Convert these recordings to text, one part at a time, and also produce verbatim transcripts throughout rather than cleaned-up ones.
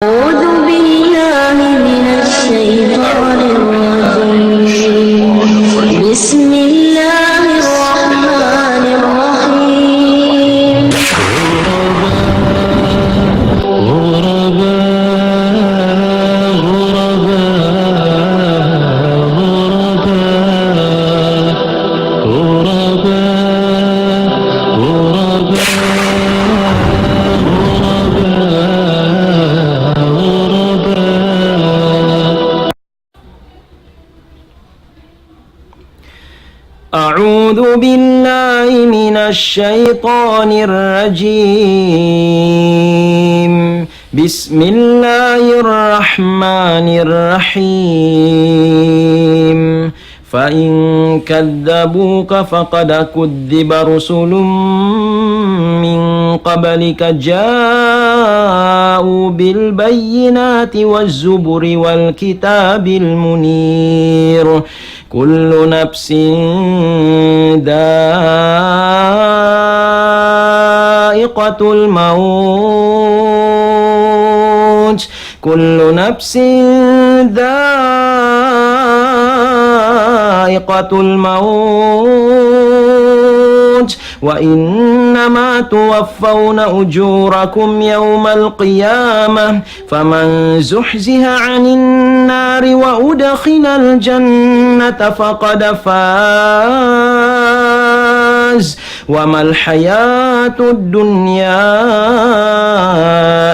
أعوذ بالله من الشيطان الرجيم. بسم الله الرحمن الرحيم. أعوذ بالله من الشيطان الرجيم. بسم الله الرحمن الرحيم. فإن كذبوك فقد كذب رسل من قبلك جاءوا بالبينات والزبر والكتاب المنير. كل نفس ذائقة الموت. كل نفس ذائقة الموت وإنما توفون أجوركم يوم القيامة فمن زحزح عن النار وأدخل الجنة فقد فاز وما الحياة الدنيا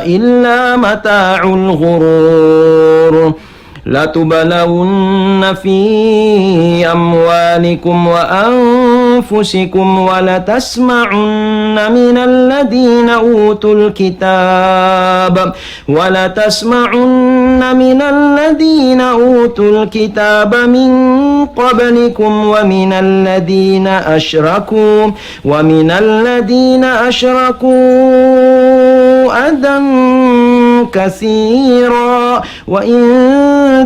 إلا متاع الغرور. لتبلون في أموالكم وأنفسكم ولتسمعن من الذين أوتوا الكتاب ولتسمعن من الذين أوتوا الكتاب من قبلكم ومن الذين أشركوا ومن الذين أشركوا أذى كثيرا وإن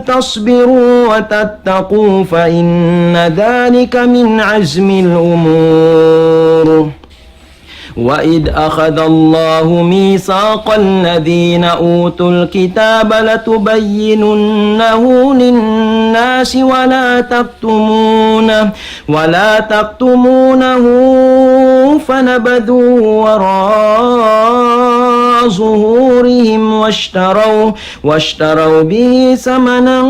تصبروا وتتقوا فإن ذلك من عزم الأمور. وإذ أخذ الله ميثاق الذين أوتوا الكتاب لتبيننه للناس ولا تكتمونه ولا تكتمونه فنبذوه وراء ظهورهم واشتروا واشتروا به ثمنا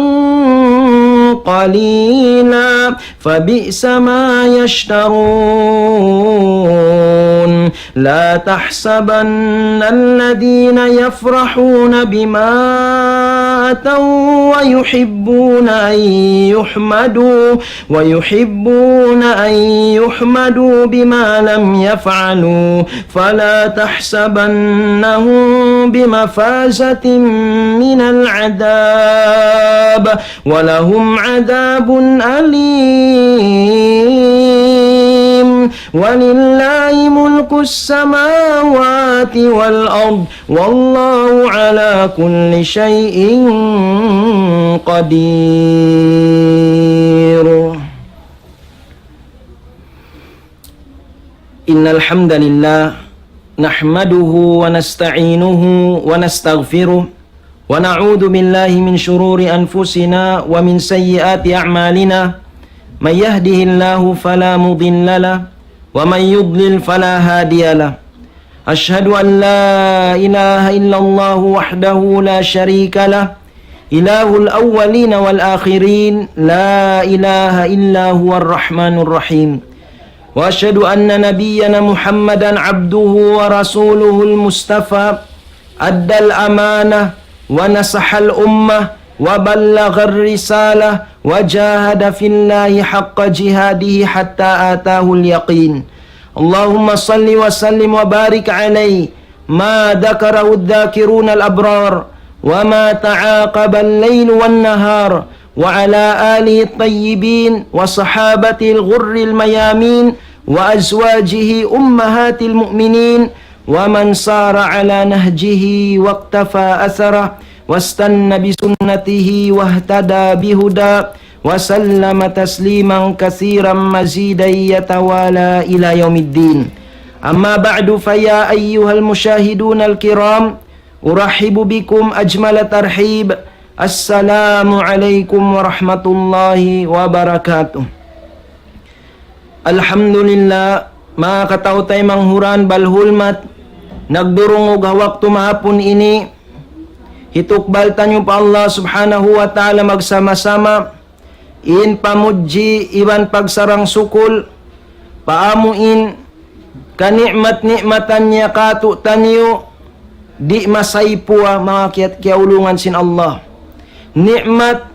قليلا فبئس ما يشترون. لا تحسبن الذين يفرحون بما أتوا ويحبون أن يحمدوا ويحبون أن يحمدوا بما لم يفعلوا فلا تحسبنهم بمفازة من العذاب ولهم عذاب أليم. ولله ملك السماوات والأرض والله على كل شيء قدير. إن الحمد لله نحمده ونستعينه ونستغفره ونعوذ بالله من شرور أنفسنا ومن سيئات أعمالنا. من يهده الله فلا مضل له ومن يضلل فلا هادي له. أشهد أن لا إله إلا الله وحده لا شريك له إله الأولين والآخرين لا إله إلا هو الرحمن الرحيم. وأشهد أن نبينا محمدا عبده ورسوله المصطفى أدى الأمانة ونصح الأمة وبلغ الرسالة وجاهد في الله حق جهاده حتى أتاه اليقين. اللهم صل وسلم وبارك عليه ما ذكره الذاكرون الأبرار وما تعاقب الليل والنهار وعلى آله الطيبين وصحابته الغر الميامين وأزواجه أمهات المؤمنين ومن سار على نهجه واقتفى أثره واستن بسنته واهتدى بهداه وسلم تسليما كثيرا مزيدا يتوالى إلى يوم الدين. أما بعد، فيا أيها المشاهدون الكرام، أرحب بكم أجمل ترحيب. السلام عليكم ورحمة الله وبركاته. Alhamdulillah, manga kataw-taymanghuran, bal hulmat, nagdurungug ha waktu mahapun ini, hitukbal taniyu pa Allah Subhanahu wa Ta'ala magsama-sama, in pamudji iban pagsarang-sukul pa amu in kani'mat-ni'matan niya kātu'niyu, di' masaypuwa, manga kiyat-, kiyaulungan sin Allah. Ni'mat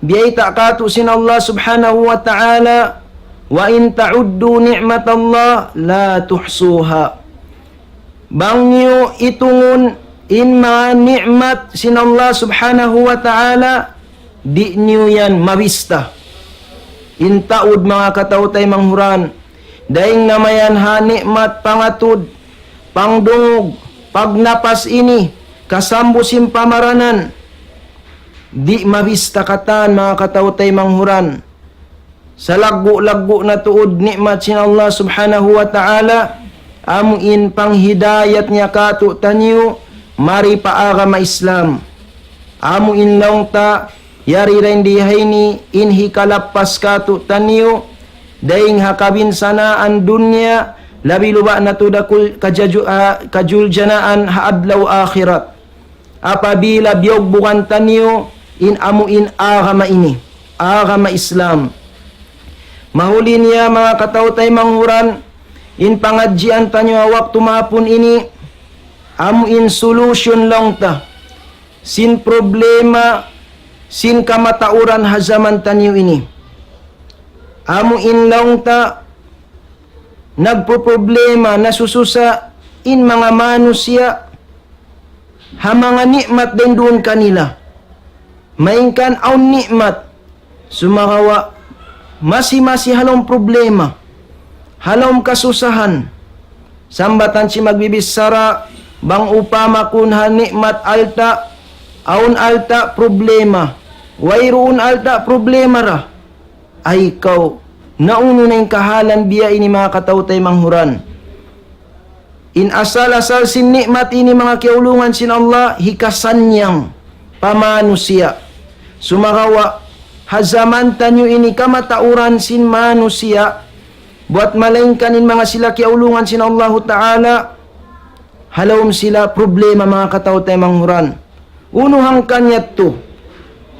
biyayta' kātu' sin Allah Subhanahu wa Ta'ala, وإن تعدوا نعمة الله لا تحصوها. Bang niyu itungun in manga ni'mat sin Allah Subhanahu wa Ta'ala, di' niyu yan mabista. In taud, manga kataw-taymanghuran, dayn na mayan ha ni'mat pangatud, pangdungug, pagnapas ini, kasambu sin pamaranan, di' mabista katan, manga kataw-taymanghuran. Salaggu'-laggu' na tuud ni'mat sin Allah Subhanahu wa Ta'ala, amu in panghidayat niya kātu'niyu mari pa agama Islam. Amu in laung ta, yari dayn di ha ini in hikalappas kātu'niyu dayn ha kabinsanaan dunya, labi-labi na tuud ha kul-, kajaju-, ha kajuljanaan ha adlaw akhirat. Apabila biyugbugan taniyu in amu in agama ini, agama Islam. Mahuli niya, manga kataw-taymanghuran, in pangadjian taniyu ha waktu mahapun ini, amu in solution laung ta sin problema sin kamatauran ha jaman taniyu ini. Amu in laung ta nagpoproblema, nasususa in manga manusiya' ha manga ni'mat dayn duun kanila. Malayngkan awn ni'mat, sumagawa' masi-masi ha lawm problema, ha lawm kasusahan. Sambatan sin magbibichara, bang upama kun ha ni'mat alta', awn alta' problema, wayruun alta' problema ra. Ay kaw, na unu na in kahalan biya' ini, manga kataw-taymanghuran? In asal-asal sin ni'mat ini, manga kiyaulungan sin Allah, hikasannyang pa manusiya'. Sumagawa', ha jaman taniyu ini kamatauran sin manusiya', buwat malayngkan in manga sila kiyaulungan sin Allahu Ta'ala, ha lawm sila problema, manga kataw-taymanghuran. Unu hangkan yadtu?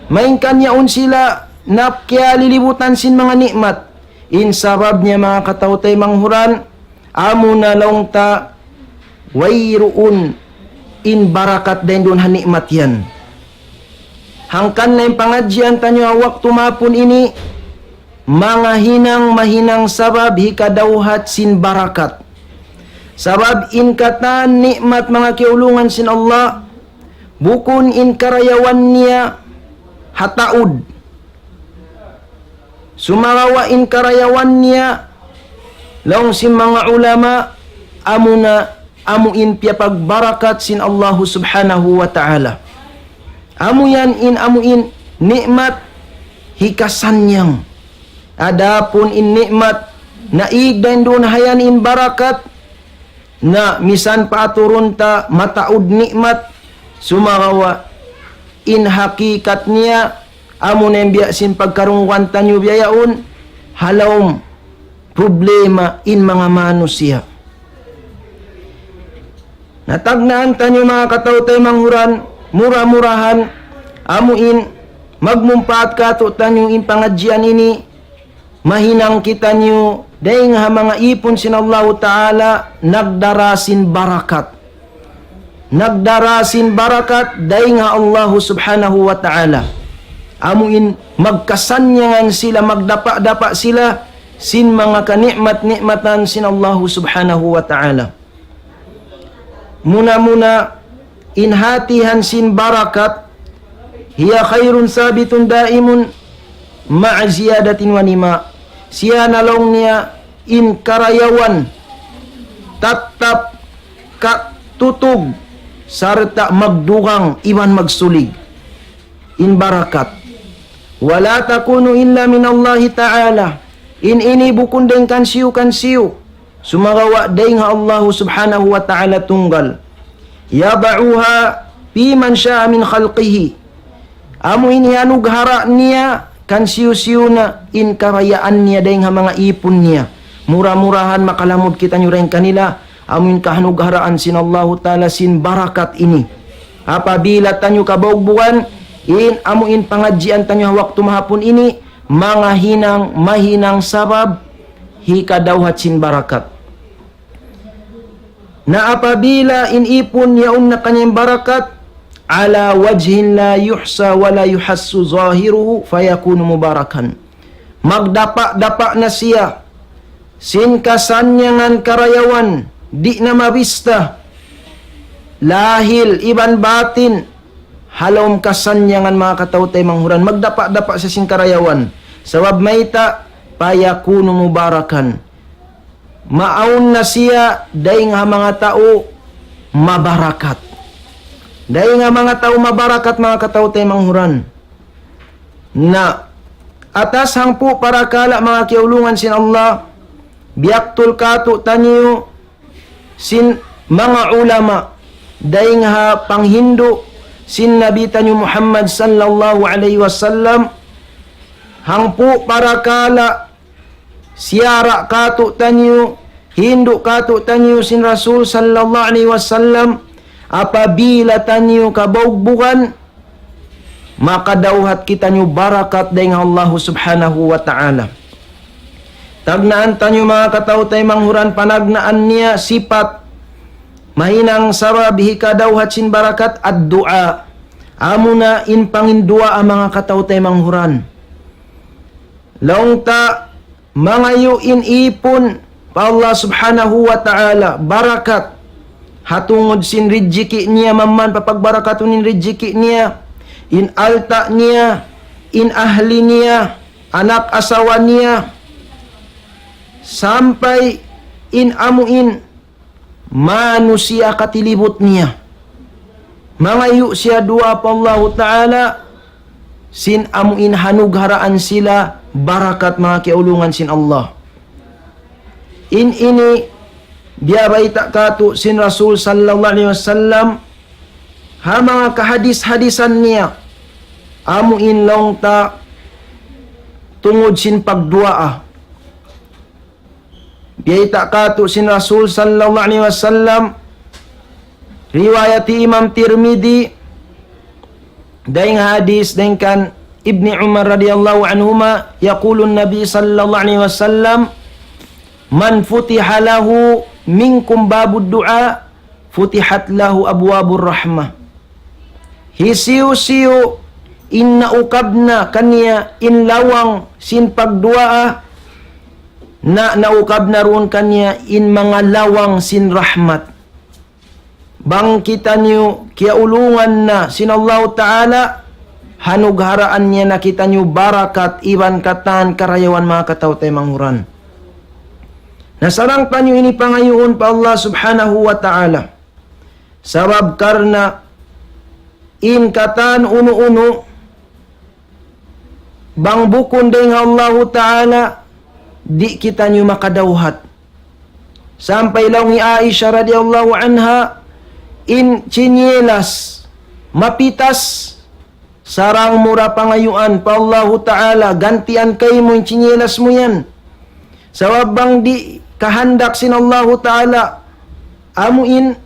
Malayngkan yaun sila na kiyalilibutan sin manga ni'mat. In sabab niya, manga kataw-taymanghuran, amuna laung ta wayruun in barakat dayn duun ha ni'mat yan. Hangkan na in pangadjian taniyu ha waktu mahapun ini, manga hinang mahinang sabab hikadawhat sin barakat. Sabab in katan ni'mat, manga kiyaulungan sin Allah, bukun in karayawan niya ha taud. Sumagawa' in karayawan niya, laung sin manga ulama, amuna, amu in piyapagbarakat sin Allahu Subhanahu wa Ta'ala. Amu yan in, amu in ni'mat hikasannyang. Adapun in ni'mat naig dayn duun ha yan in barakat, na misan pa aturun ta mataud ni'mat, sumagawa' in hakikat niya, amuna in biya' sin pagkarungugan taniyu biya' yaun, ha lawm problema in manga manusiya'. Na tagnaan taniyu, manga kataw-taymanghuran, mura-murahan, amu in magmumpaat kātu'niyu in pangadjian ini, mahinang kitaniyu dayn ha manga īpun sin Allahu Ta'ala, nagdara sin barakat. Nagdara sin barakat dayn ha Allahu Subhanahu wa Ta'ala. Amu in magkasannyangan sila, magdapa'-dapa' sila sin manga kani'mat-ni'matan sin Allahu Subhanahu wa Ta'ala. Muna-muna in hātihan sin barakat, هي خير ثابت دائم مع زيادة ونماء. Siya na laung niya in karayawan tattap katutug sarta' magdugang iban magsulig in barakat. ولا تكون إلا من الله تعالى. In ini bukun dayn kansiyu-kansiyu, sumagawa' dayn ha Allahu Subhanahu wa Ta'ala tunggal. يضعها في من شاء من خلقه. Amu in hiyanughara niya kan hisiyu-siyu na in kabayaan niya dayn ha manga īpun niya. Mura-murahan makalamud kitaniyu dayn kanila, amu in kahanugaraan sin Allahu Ta'ala sin barakat ini. Apabila taniyu kabaugbugan, in amu in pangadjian taniyu ha waktu mahapun ini, manga hinang, mahinang sabab, hikadawhat sin barakat. Na apabila in īpun yaun na kaniya in barakat, على وجه لا يحصى ولا يحس ظاهره فيكون مباركا. Magdapa'-dapa' na siya sin kasannyangan karayawan, di' na mabista, lahil iban batin, ha lawm kasannyangan manga kataw-taymanghuran, magdapa'-dapa' siya sin karayawan. Sabab mayta', فيكون مباركا. Maawn na siya dayn ha manga tau mabarakat. Dayn ha manga tau mabarakat, manga kataw-taymanghuran. Na, atas hangpu' parakala' manga kiyaulungan sin Allah, biyaktul katu'taniyu sin manga ulama, dayn ha panghindu' sin Nabi taniyu Muhammad sallallahu alayhi wasallam, hangpu' parakala' siyara' katu'taniyu, hindu' katu'taniyu sin Rasul sallallahu alayhi wasallam, apabila taniyu kabaugbugan, makadawhat kitaniyu barakat dayn ha Allahu Subhanahu wa Ta'ala. Tagnaan taniyu manga kataw-taymanghuran panagnaan niya sipat, mahinang sabab hikadawhat sin barakat, ad-du'a. Amuna in panginduwaa manga kataw-taymanghuran. Laung ta mangayu' in īpun pa Allah Subhanahu wa Ta'ala barakat, ha tungud sin rijiki' niya, maman papagbarakatun in rijiki' niya, in alta' niya, in ahli niya, anak asawa niya, sampay in amu in manusiya' katilibut niya. Mangayu' siya duwaa pa Allahu Ta'ala, sin amu in hanugharaan sila barakat, manga kiyaulungan sin Allah. In ini, biyabayta' katu' sin Rasul sallallahu alayhi wasallam, ha manga kahadis-hadisan niya, amu in laung ta tungud sin pagduwaa. Biyayta' katu' sin Rasul sallallahu alayhi wasallam, riwayat Imam Tirmidhi, dayn hadis dayn kan Ibni Umar radiyallahu anhuma, يقول النبي صلى الله عليه وسلم: من فتح له منكم باب الدعاء فتحت له أبواب الرحمة. Hisiyu-siyu in naukab na kaniya in lawang sin pagduwaa, na naukab na duun kaniya in manga lawang sin rahmat. Bang kitaniyu kiyaulungan na sin Allahu Ta'ala, hanugharaan niya na kitaniyu barakat iban katan karayawan, manga kataw-taymanghuran. Na sarang taniyu ini pangayuun pa Allah Subhanahu wa Ta'ala. Sabab karna' in katan unu-unu, bang bukun dayn ha Allahu Ta'ala, di' kitaniyu makadawhat. Sampay laung hi Aisha radiyallahu anha, in chinelas mapitas, sarang mu ra pangayuan pa Allahu Ta'ala, gantian kaymu in chinelas mu yan. Sabab bang di' kahandak sin Allahu Ta'ala, amu in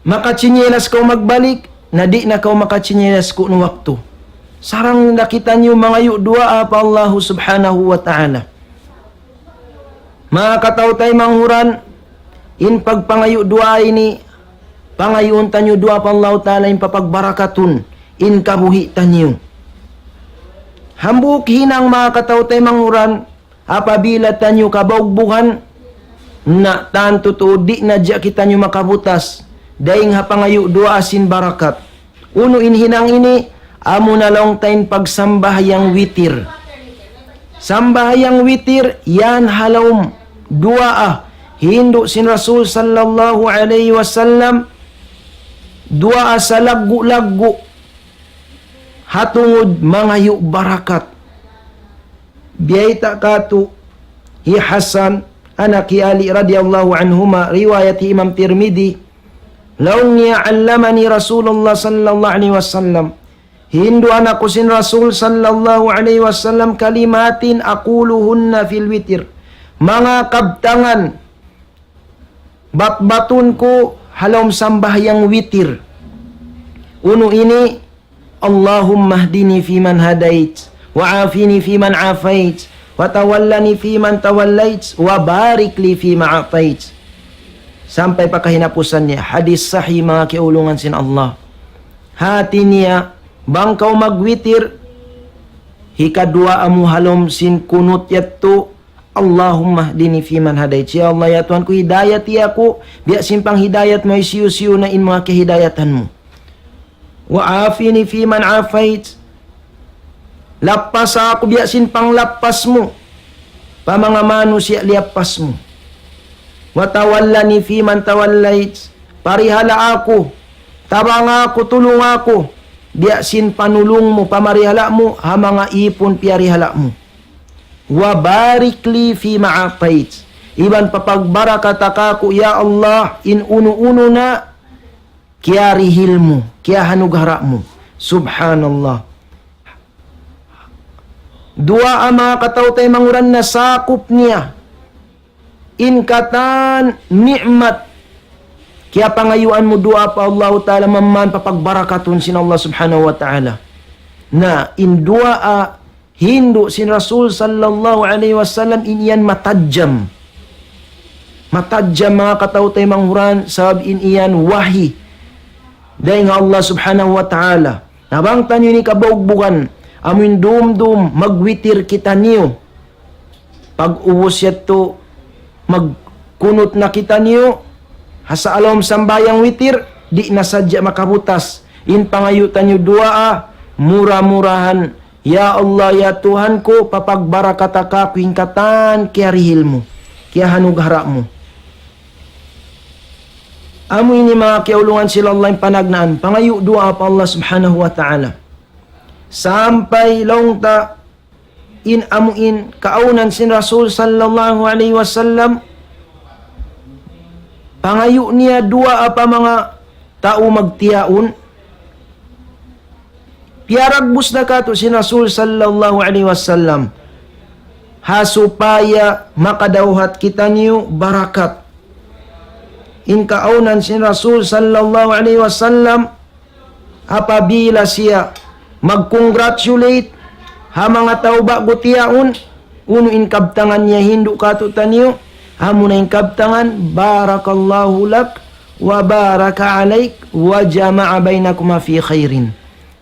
makachinelas kaw magbalik, na di' na kaw makachinelas kunu' waktu. Sarang na kitaniyu mangayu' duwaa pa Allahu Subhanahu wa Ta'ala. Manga kataw-taymanghuran, in pagpangayu' duwaa ini, pangayuun taniyu duwaa pa Allahu Ta'ala in papagbarakatun in kabuhi' taniyu. Hambuuk hinang, manga kataw-taymanghuran, apabila taniyu kabaugbugan, na tantu tuud di' na hadja kitaniyu makabutas dayn ha pangayu' duwaa sin barakat. Unu in hinang ini? Amuna laung ta in pagsambahayang witir. Sambahayang witir, yan ha lawm duwaa hindu' sin Rasul sallallahu alayhi wasallam, duwaa salaggu'-laggu' ha tungud mangayu' barakat. Biyayta' katu' hi Hasan, anak hi Ali radiyallahu anhuma, riwayat hi Imam Tirmidhi, Laung niya, علمني رسول الله صلى الله عليه وسلم. Hinduan aku sin Rasul sallallahu alayhi wasallam كلمات أقولهن في الوتر. Manga kabtangan batbatun ku ha lawm sambahayang witir. Unu ini, اللهم اهدني فيمن هديت، وعافني فيمن عافيت، وتولني فيمن توليت، وبارك لي فيما أعطيت. Sampay pa kahinapusan niya, hadis sahih, manga kiyaulungan sin Allah. Hati niya, bang kaw magwitir, hikaduwaa mu ha lawm sin kunut yadtu, اللهم اهدني فيمن هديت. Ya Allah, ya Tuhan ku, hidayati aku, biya' sin panghidayat mu, hisiyu-siyu na in manga kahidayatan mu. وعافني فيمن عافيت. Lappasa aku biya' sin panglappas mu pa manga manusiya' liyappas mu. وتولني فيمن توليت. Parihala aku, tabanga aku, tulunga aku, biya' sin panulung mu, pamarihala mu, ha manga ipun piyarihala mu. وبارك لي فيما أعطيت. Iban papagbarakata kaku', ya Allah, in unu-unu na kiyarihil mu, kiyahanughara' mu. Subhanallah. Duwaa, manga kataw-taymanghuran, nasakup niya in katan ni'mat kiyapangayuan mu duwaa pa Allahu Ta'ala, mamman papagbarakatun sin Allah Subhanahu wa Ta'ala. Na in duwaa hindu' sin Rasul sallallahu alayhi wasallam in yan matadjam. Matadjam, manga kataw-taymanghuran, sabab in yan wahi dayn ha Allah Subhanahu wa Ta'ala. Na bang taniyu ini kabaugbugan, amuin dumdum magwitir kitaniyu. Pag-ubus yadtu, magkunut na kitaniyu, ha lawm sambahayang witir, di' na sadja makabutas in pangayu' taniyu duwaa, mura-murahan, ya Allah, ya Tuhan ku, papagbarakata kaku' in katan kiyarihil mu, kiyahanughara' mu. Amu ini, manga kiyaulungan sin Allah, in panagnaan pangayu' duwaa pa Allah Subhanahu wa Ta'ala. Sampay laung ta in amuin kaawnan sin Rasul sallallahu alayhi wasallam, pangayu' niya duwaa pa manga tau magtiyaun. Piyaragbus na katu' sin Rasul sallallahu alayhi wasallam ha supaya makadawhat kitaniyu barakat. In kaawnan sin Rasul sallallahu alayhi wasallam, apabila siya mag-congratulate ha manga tau ba'gu tiyaun, unu in kabtangan niya hindu' katu' taniyu, amuna in kabtangan, بارك الله لك وبارك عليك وجمع بينكما في خير.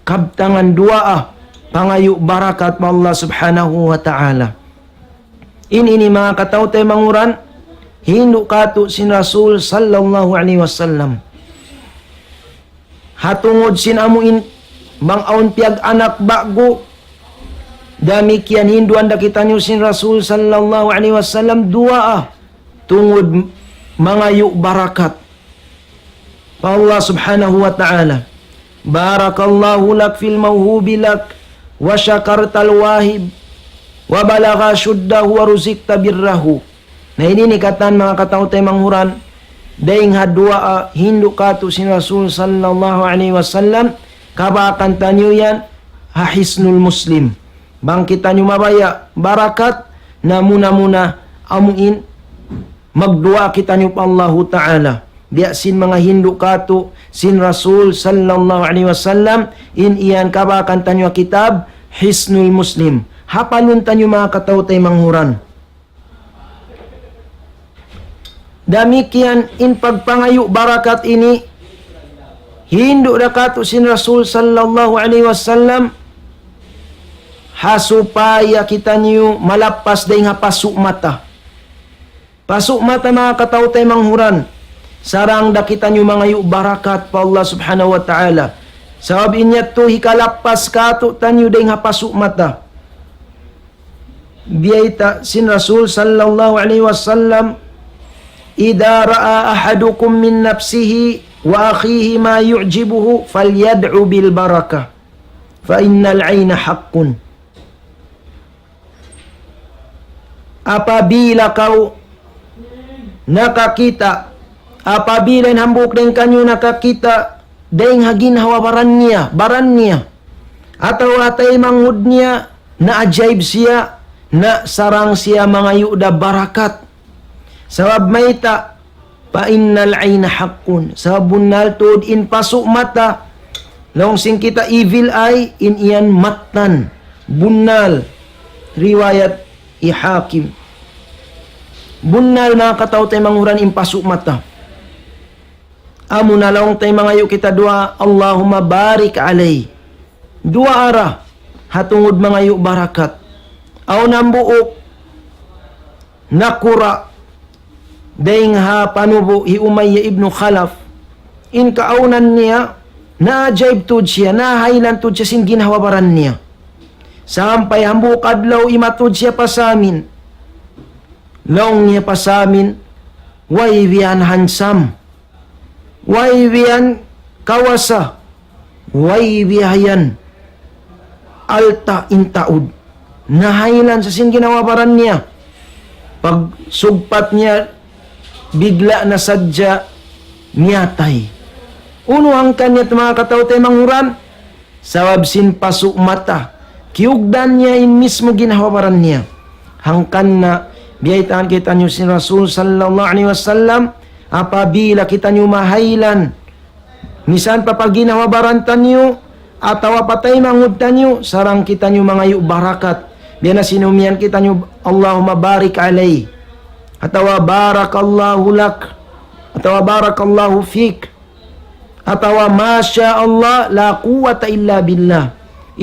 Kabtangan duwaa, pangayu' barakat pa Allah Subhanahu wa Ta'ala. In ini, manga kataw-taymanghuran, hindu' katu' sin Rasul sallallahu alayhi wasallam. Ha tungud sin amuin bang awn piyag-anak ba'gu, damikkiyan hinduan da kitaniyu sin Rasul sallallahu alayhi wasallam duwaa, tungud mangayu' barakat pa Allah Subhanahu wa Ta'ala. بارك الله لك في الموهوب لك وشكرت الواهب وبلغ أشده ورزقت بره. Na ini in katan, manga kataw-taymanghuran, dayn ha duwaa hindu' katu' sin Rasul sallallahu alayhi wasallam, kabakan taniyu yan ha Hisnul Muslim. Bang kitaniyu mabaya' barakat, na muna-muna amuin magduwaa kitaniyu pa Allahu Ta'ala. Biya' sin manga hindu' katu' sin Rasul sallallahu alayhi wasallam, in yan kabakan taniyu ha kitab Hisnul Muslim. Hapalun taniyu, manga kataw-taymanghuran. Damikkiyan in pagpangayu' barakat ini, hindu' da katu' sin Rasul sallallahu alayhi wasallam, ha supaya kitaniyu malappas dayn ha pasu' mata. Pasu' mata, manga kataw-taymanghuran, sarang da kitaniyu mangayu' barakat pa Allah Subhanahu wa Ta'ala. Sabab in yadtu hikalappas katu' taniyu dayn ha pasu' mata. Biyayta' sin Rasul sallallahu alayhi wasallam, إذا رأى أحدكم من نفسه وأخيه ما يعجبه فليدع بالبركة فإن العين حق. Apabila kaw nakakita' Apabila in hambuuk dayn kaniyu nakakita' dayn ha ginhawa-baran niya, baran niya, atawa ha taymanghud niya, naajaib siya, na sarang siya mangayu' da barakat. Sabab mayta', فإن العين حق. Sabab bunnal tuud in pasu' mata, laung sin kita evil eye, in yan mattan. Bunnal, riwayat hi Hakim. Bunnal, manga kataw-taymanghuran, in pasu' mata. Amuna laung ta mangayu' kita duwaa, اللهم بارك عليه. Duwaa ra, ha tungud mangayu' barakat. Awn hambuuk nakura' dayn ha panubu' hi Umayyah ibnu Khalaf. In kaawnan niya, naajaib tuud siya, nahaylan tuud siya sin ginhawa-baran niya. Sampay hambuuk adlaw imatud siya pa Samin. Laung niya pa Samin, "Way biya' yan handsome. Way biya' yan kawasa. Way biya' yan alta' in taud." Nahaylan sa sin ginhawa-baran niya. Pagsugpat niya, bigla na sadja miyatay. Unu hangkan niya, manga kataw-taymanghuran? Sabab sin pasu' mata. Kiyugdan niya in mismu ginhawa-baran niya. Hangkan na biyaytaan kitaniyu sin Rasul sallallahu alayhi wasallam, apabila kitaniyu mahaylan, misan pa pa ginhawa-baran taniyu, atawa pa taymanghud taniyu, sarang kitaniyu mangayu' barakat. Biya' na sin umiyan kitaniyu, "اللهم بارك عليه." Atawa, "بارك الله لك." Atawa, "بارك الله فيك." Atawa, "ما شاء الله لا قوة إلا بالله."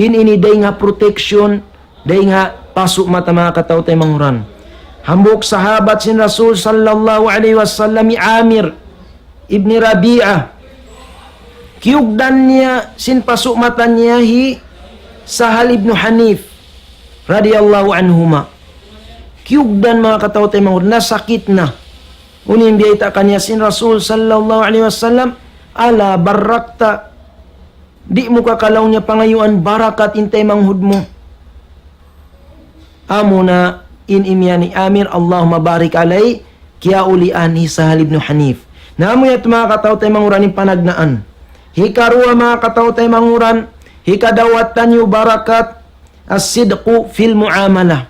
In ini dayn ha protection, dayn ha pasu' mata, manga kataw-taymanghuran. Hambuuk sahabat sin Rasul sallallahu alayhi wasallam, hi Amir ibn Rabi'ah. Kiyugdan niya sin pasu' mata niya hi Sahal ibn Hanif radiyallahu anhuma. Kiyugdan, manga kataw-taymanghuran, nasakit na. Unu in biyayta' kaniya sin Rasul sallallahu alayhi wasallam, "ألا بركت." Di' mu ka, laung niya, pangayuan barakat in taymanghud mu? Amuna in imiyan hi Amir, "اللهم بارك عليه," kiyaulian hi Sahal ibn Hanif. Na amu yadtu, manga kataw-taymanghuran, in panagnaan. Hikaruwa, manga kataw-taymanghuran, hikadawhat taniyu barakat, الصدق في المعاملة.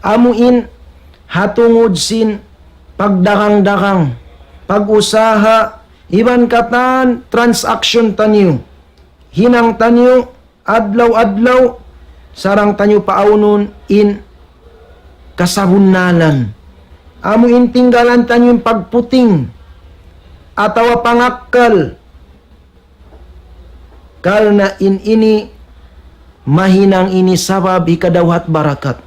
Amu in ha tungud sin pagdagang-dagang, pag-usaha, iban katan transaction taniyu, hinang taniyu adlaw-adlaw, sarang taniyu paawnun in kasabunnalan. Amu in tinggalan taniyu in pagputing atawa pangakkal. Karna' in ini mahinang ini sabab hikadawhat barakat.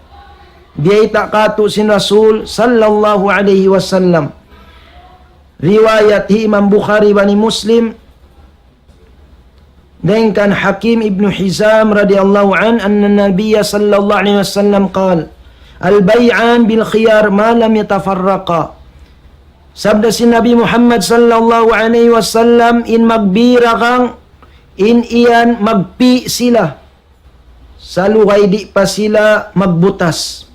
Biyayta' katu' sin Rasul sallallahu alayhi wasallam. Riwayat hi Imam Bukhari iban hi Muslim, dayn kan Hakim ibn Hizam radiyallahu anhu, أن النبي صلى الله عليه وسلم قال: البيعان بالخيار ما لم يتفرقا. Sabda sin Nabi Muhammad sallallahu alayhi wasallam, in magbiragang, in yan magpi' sila. Salugay di' pa sila magbutas.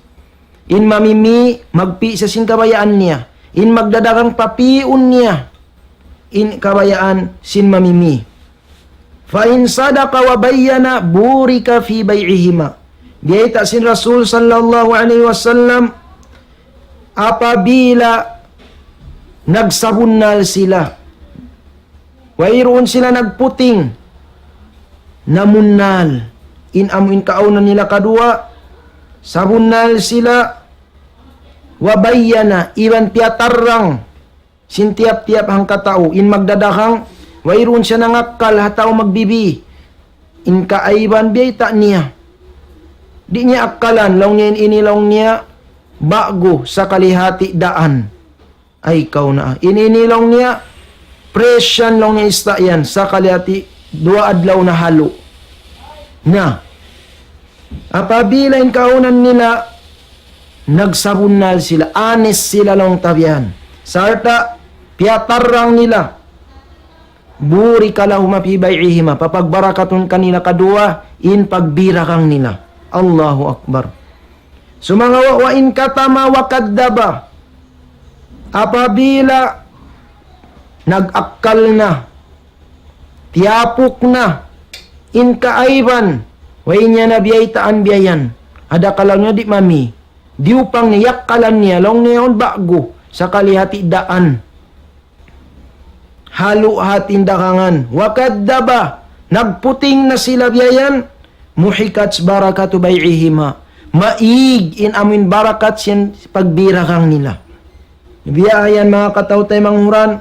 In mamimi, magpi' siya sin kabayaan niya. In magdadagang, papi'un niya in kabayaan sin mamimi. فإن صدقا وبينا بورك في بيعهما. Biyayta' sin Rasul sallallahu alayhi wasallam, apabila nagsabunnal sila, wayruun sila nagputing, namunnal in amu in kaawnan nila kaduwa, sabunnal sila, وبينا, iban piyatarrang sin tiyap-tiyap hangkatau, in magdadagang, wayruun siya nangakkal ha tau magbibi. In kaaiban biyayta' niya. Di' niya akkalan, laung niya in ini, laung niya, ba'gu, sakali hati daan. Ay, kaw na. In ini, laung niya, presyan, laung niya, ista' yan, sakali hati duwa adlaw na halu. Na, apabila in kaawnan nila nagsabunnal sila, honest sila, laung ta biyan. Sarta' piyatarrang nila, بورك لهما في بيعهما, papagbarakatun kanila kaduwa in pagbiragang nila. Allahu Akbar. Sumagawa', وإن كتما وكذبا, apabila nag-akkal na, tiyapuk na, in kaaiban, way niya na biyaytaan biya' yan. Adakala' niya di' mami, diyupang niya, yakkalan niya, laung niya yaun ba'gu, sakali hati daan. Halu' hati in dagangan. وكذب, nagputing na sila biya' yan. محقت بركة بيعهما. Maig in amuin barakat sin pagbidagang nila. Biya' yan manga kataw-taymanghuran,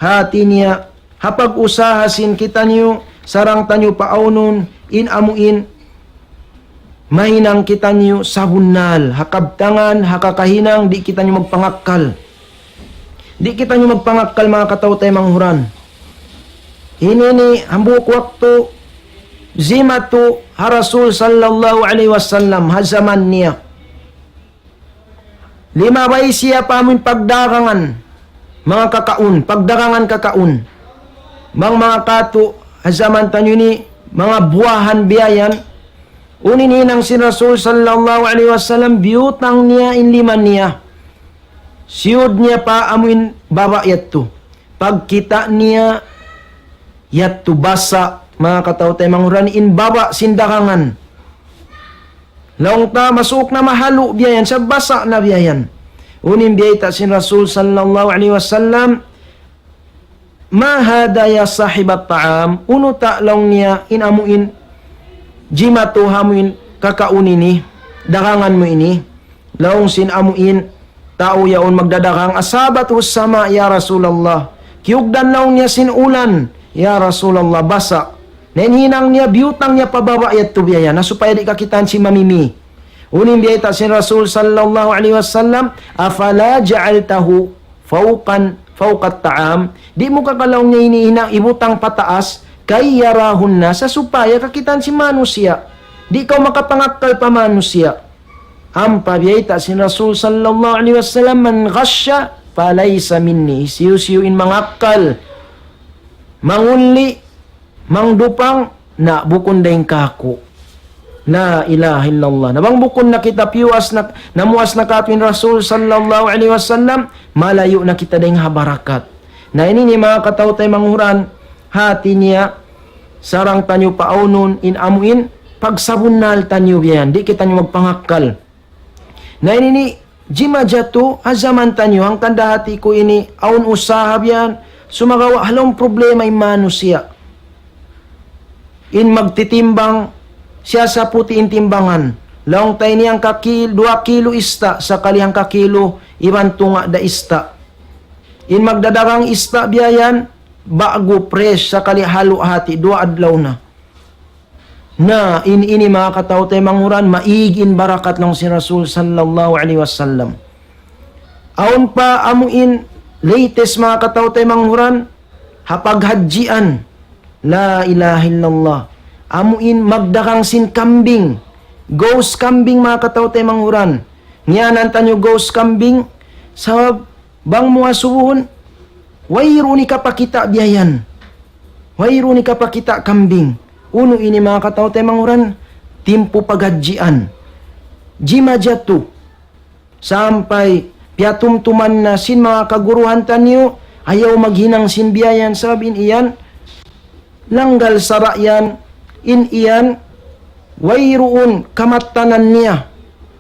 hati niya, ha pag-usaha sin kitaniyu, sarang taniyu paawnun, in amuin, mahinang kitaniyu sabunnal, ha kabtangan, ha kakahinang, di' kitaniyu magpangakkal. Di' kitaniyu magpangakkal, manga kataw-taymanghuran. Ini ini, hambuuk waktu, jimatu ha Rasul sallallahu alayhi wasallam, ha jaman niya. Limabay siya pa amuin pagdagangan, manga kakaun, pagdagangan kakaun. Bang manga katu', ha jaman taniyu ini, manga buwahan biya' yan, unu in hinang sin Rasul sallallahu alayhi wasallam, biyutang niya in lima niya. Siyud niya pa amuin baba' yadtu. Pagkita' niya, yadtu basa', manga kataw-taymanghuran, in baba' sin dagangan. Laung ta, masuuk na mahalu' biya' yan, sa' basa' na biya' yan. Unu in biyayta' sin Rasul sallallahu alayhi wasallam, ما هذا يا صاحب الطعام, unu ta laung niya in amuin jimatu ha amuin kakaun ini, dagangan mu ini. Laung sin amuin tau yaun magdadagang, أصابته السماء يا رسول الله. Kiyugdan laung niya sin ulan, ya Rasulullah, basa'. Na in hinang niya, biyutang niya pa baba' yadtu biya' yan, na supaya di' kakitaan sin mamimi. Unu in biyayta' sin Rasul sallallahu alayhi wasallam, أفلا جعلته فوقا، فوق الطعام. Di' mu ka laung niya ini hinang ibutang pataas, كي يراه الناس, supaya kakitaan sin manusiya'. Di' kaw makapangakkal pa manusiya'. Ampa biyayta' sin Rasul sallallahu alayhi wasallam, من غش فليس مني. Hisiyu-siyu in mangakkal, mangulli, mangdupang, na bukun dayn kāku'. La ilaha illallah. Na bang bukun na kita piyuas na, namuas na kātu' in Rasul sallallahu alayhi wasallam, malayu' na kita dayn ha barakat. Na ini ini manga kataw-taymanghuran, hati niya, sarang taniyu paawnun, in amuin, pagsabunnal taniyu biya' yan. Di' kitaniyu magpangakkal. Na ini ini, jimajatu, ha jaman taniyu, hangkan da hati ku ini, awn usaha biya' yan, sumagawa' ha lawm problema in manusiya'. In magtitimbang, siya saputi in timbangan. Laung ta ini hangka kil-, duwa kilo ista', sakali hangka kilo, iban tunga' da ista'. In magdadagang ista' biya' yan, ba'gu fresh, sakali halu' hati, duwa adlaw na. Na, in ini manga kataw-taymanghuran, maig in barakat laung sin Rasul sallallahu alayhi wasallam. Awn pa amuin latest manga kataw-taymanghuran, ha paghadjian. La ilaha illallah. Amuin magdagang sin kambing. Ghost kambing manga kataw-taymanghuran. Ngiyanan taniyu ghost kambing, sabab bang mu asubuhun, wayruun hikapakita' biya' yan. Wayruun hikapakita' kambing. Unu ini manga kataw-taymanghuran, timpu paghadjian. Jimajatu. Sampay piyatumtuman na sin manga kaguruhan taniyu, ayaw maghinang sin biya' yan sabab in iyan, langgal sara' yan, in iyan, wayruun kamattanan niya.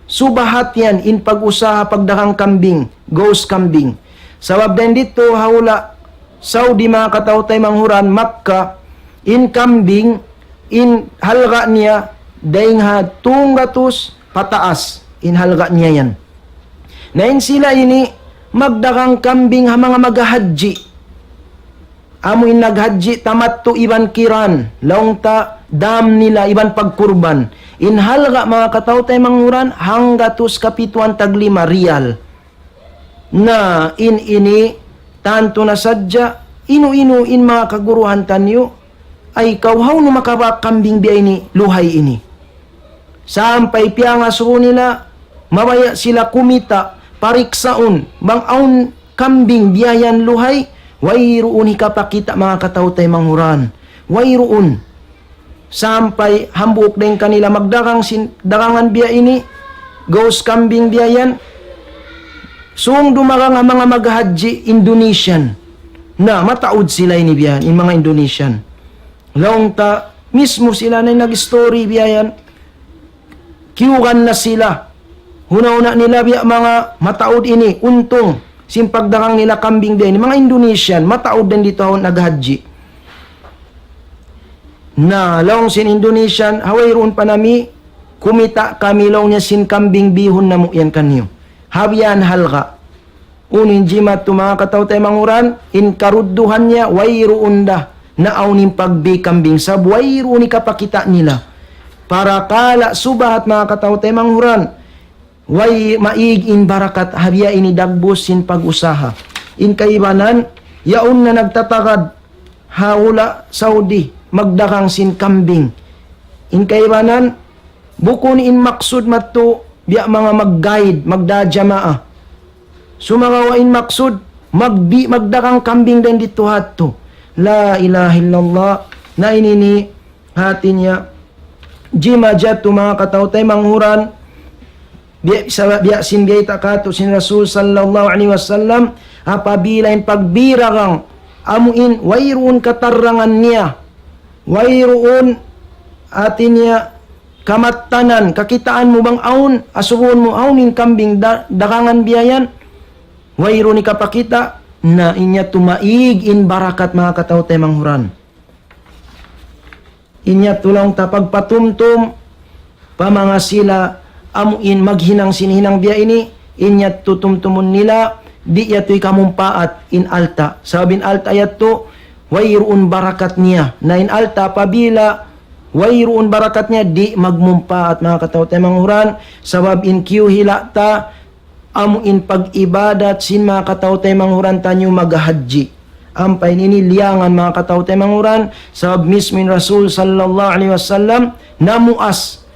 Subahat yan in pag-usaha pagdagang kambing, ghost kambing. Sabab dayn didtu ha hula' Saudi manga kataw-taymanghuran, Makkah, in kambing, in halga' niya, dayn ha tunggatus pataas, in halga' niya yan. Na in sila ini, magdagang kambing ha manga maghahadji. Amu in naghadji tamattu' iban kiran, laung ta dam nila iban pagkurban. In halga' manga kataw-taymanghuran, hanggatus kapituan taglima riyal. Na in ini, tantu na sadja, inu-inu in manga kaguruhan taniyu, ay kaw hawnu makabak kambing biya' ini, luhay ini. Sampay piyangasubu nila, mabaya' sila kumita', pariksaun, bang awn kambing biya' yan luhay, wayruun hikapakita' manga kataw-taymanghuran. Wayruun. Sampay hambuuk dayn kanila magdagang sin, dagangan biya' ini, ghost kambing biya' yan. Sung dumagang ha manga maghahadji Indonesian. Na, mataud sila ini biya' yan, in manga Indonesian. Laung ta, mismu sila na in nag-story biya' yan. Kiyugan na sila. Huna-huna nila biya' manga mataud ini, untung. Sin pagdagang nila kambing biya' ini. Manga Indonesian, mataud dayn didtu ha awn naghajji. Na, laung sin Indonesian, ha wayruun pa nami', kumita' kami laung niya sin kambing bihun namu' yan kaniyu. Ha biya' yan halga'. Unu in jimatu manga kataw-taymanghuran, in karudduhan niya, wayruun da naawn in pagbi kambing, sabab wayruun hikapakita' nila. Parakala' subahat manga kataw-taymanghuran, way maig in barakat ha biya' ini dagbus sin pag-usaha. In kaibanan, yaun na nagtatagad ha hula' Saudi, magdagang sin kambing. In kaibanan, bukun in maksud madtu, biya' manga mag-guide, magda jamaah. Sumagawa' in maksud, magbi-, magdagang kambing dayn didtu ha yadtu. La ilaha illallah. Na ini ini, hati niya, jimatu manga kataw-taymanghuran, biya', sa-, biya' sin biyayta' katu' sin Rasul sallallahu alayhi wasallam, apabila in pagbi dagang, amu in wayruun katarrangan niya, wayruun, hati niya, kamattanan, kakitaan mu bang awn, asubuhun mu awn in kambing da-, dagangan biya' yan, wayruun hikapakita', na in yadtu maig in barakat manga kataw-taymanghuran. In yadtu laung ta pagpatumtum, pa manga sila amu in maghinang sin hinang biya' ini, in yadtu tumtumun nila, di' yadtu hikamumpaat in alta'. Sabab in alta' yadtu, wayruun barakat niya. Na in alta' apabila wayruun barakat niya, di' magmumpaat manga kataw-taymanghuran, sabab in kiyuhila' ta, amu in pag-ibadat sin manga kataw-taymanghuran taniyu maghahajji. Ampa in ini liyangan manga kataw-taymanghuran, sabab mismu in Rasul sallallahu alayhi wasallam namuas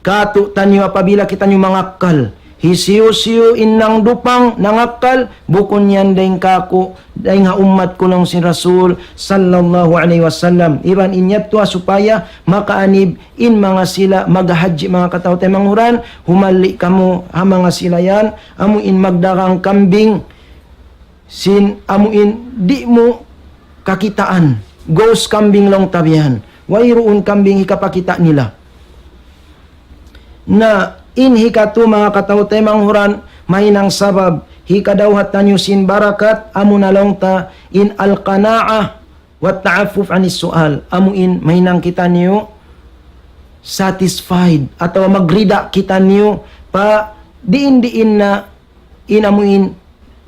katu' taniyu apabila kitaniyu mangakkal. Hisiyu-siyu in nangdupang nangakkal, bukun yan dayng kāku', dayng ha ummat ku laung sin Rasul sallallahu alayhi wasallam. Iban in yadtu ha supaya makaanib in manga sila maghahajji manga kataw-taymanghuran, humalli' kamu ha manga sila yan, amu in magdagang kambing, sin amu in di' mu kakitaan, ghost kambing laung ta biya' yan. Wayruun kambing hikapakita' nila. Na in hikatu manga kataw-taymanghuran, mahinang sabab hikadawhat taniyu sin barakat, amu na laung ta in al-qana'ah wa ta'affuf anis su'al. Amu in mahinang kitaniyu satisfied atawa magrida kitaniyu pa diin-diin na in amu in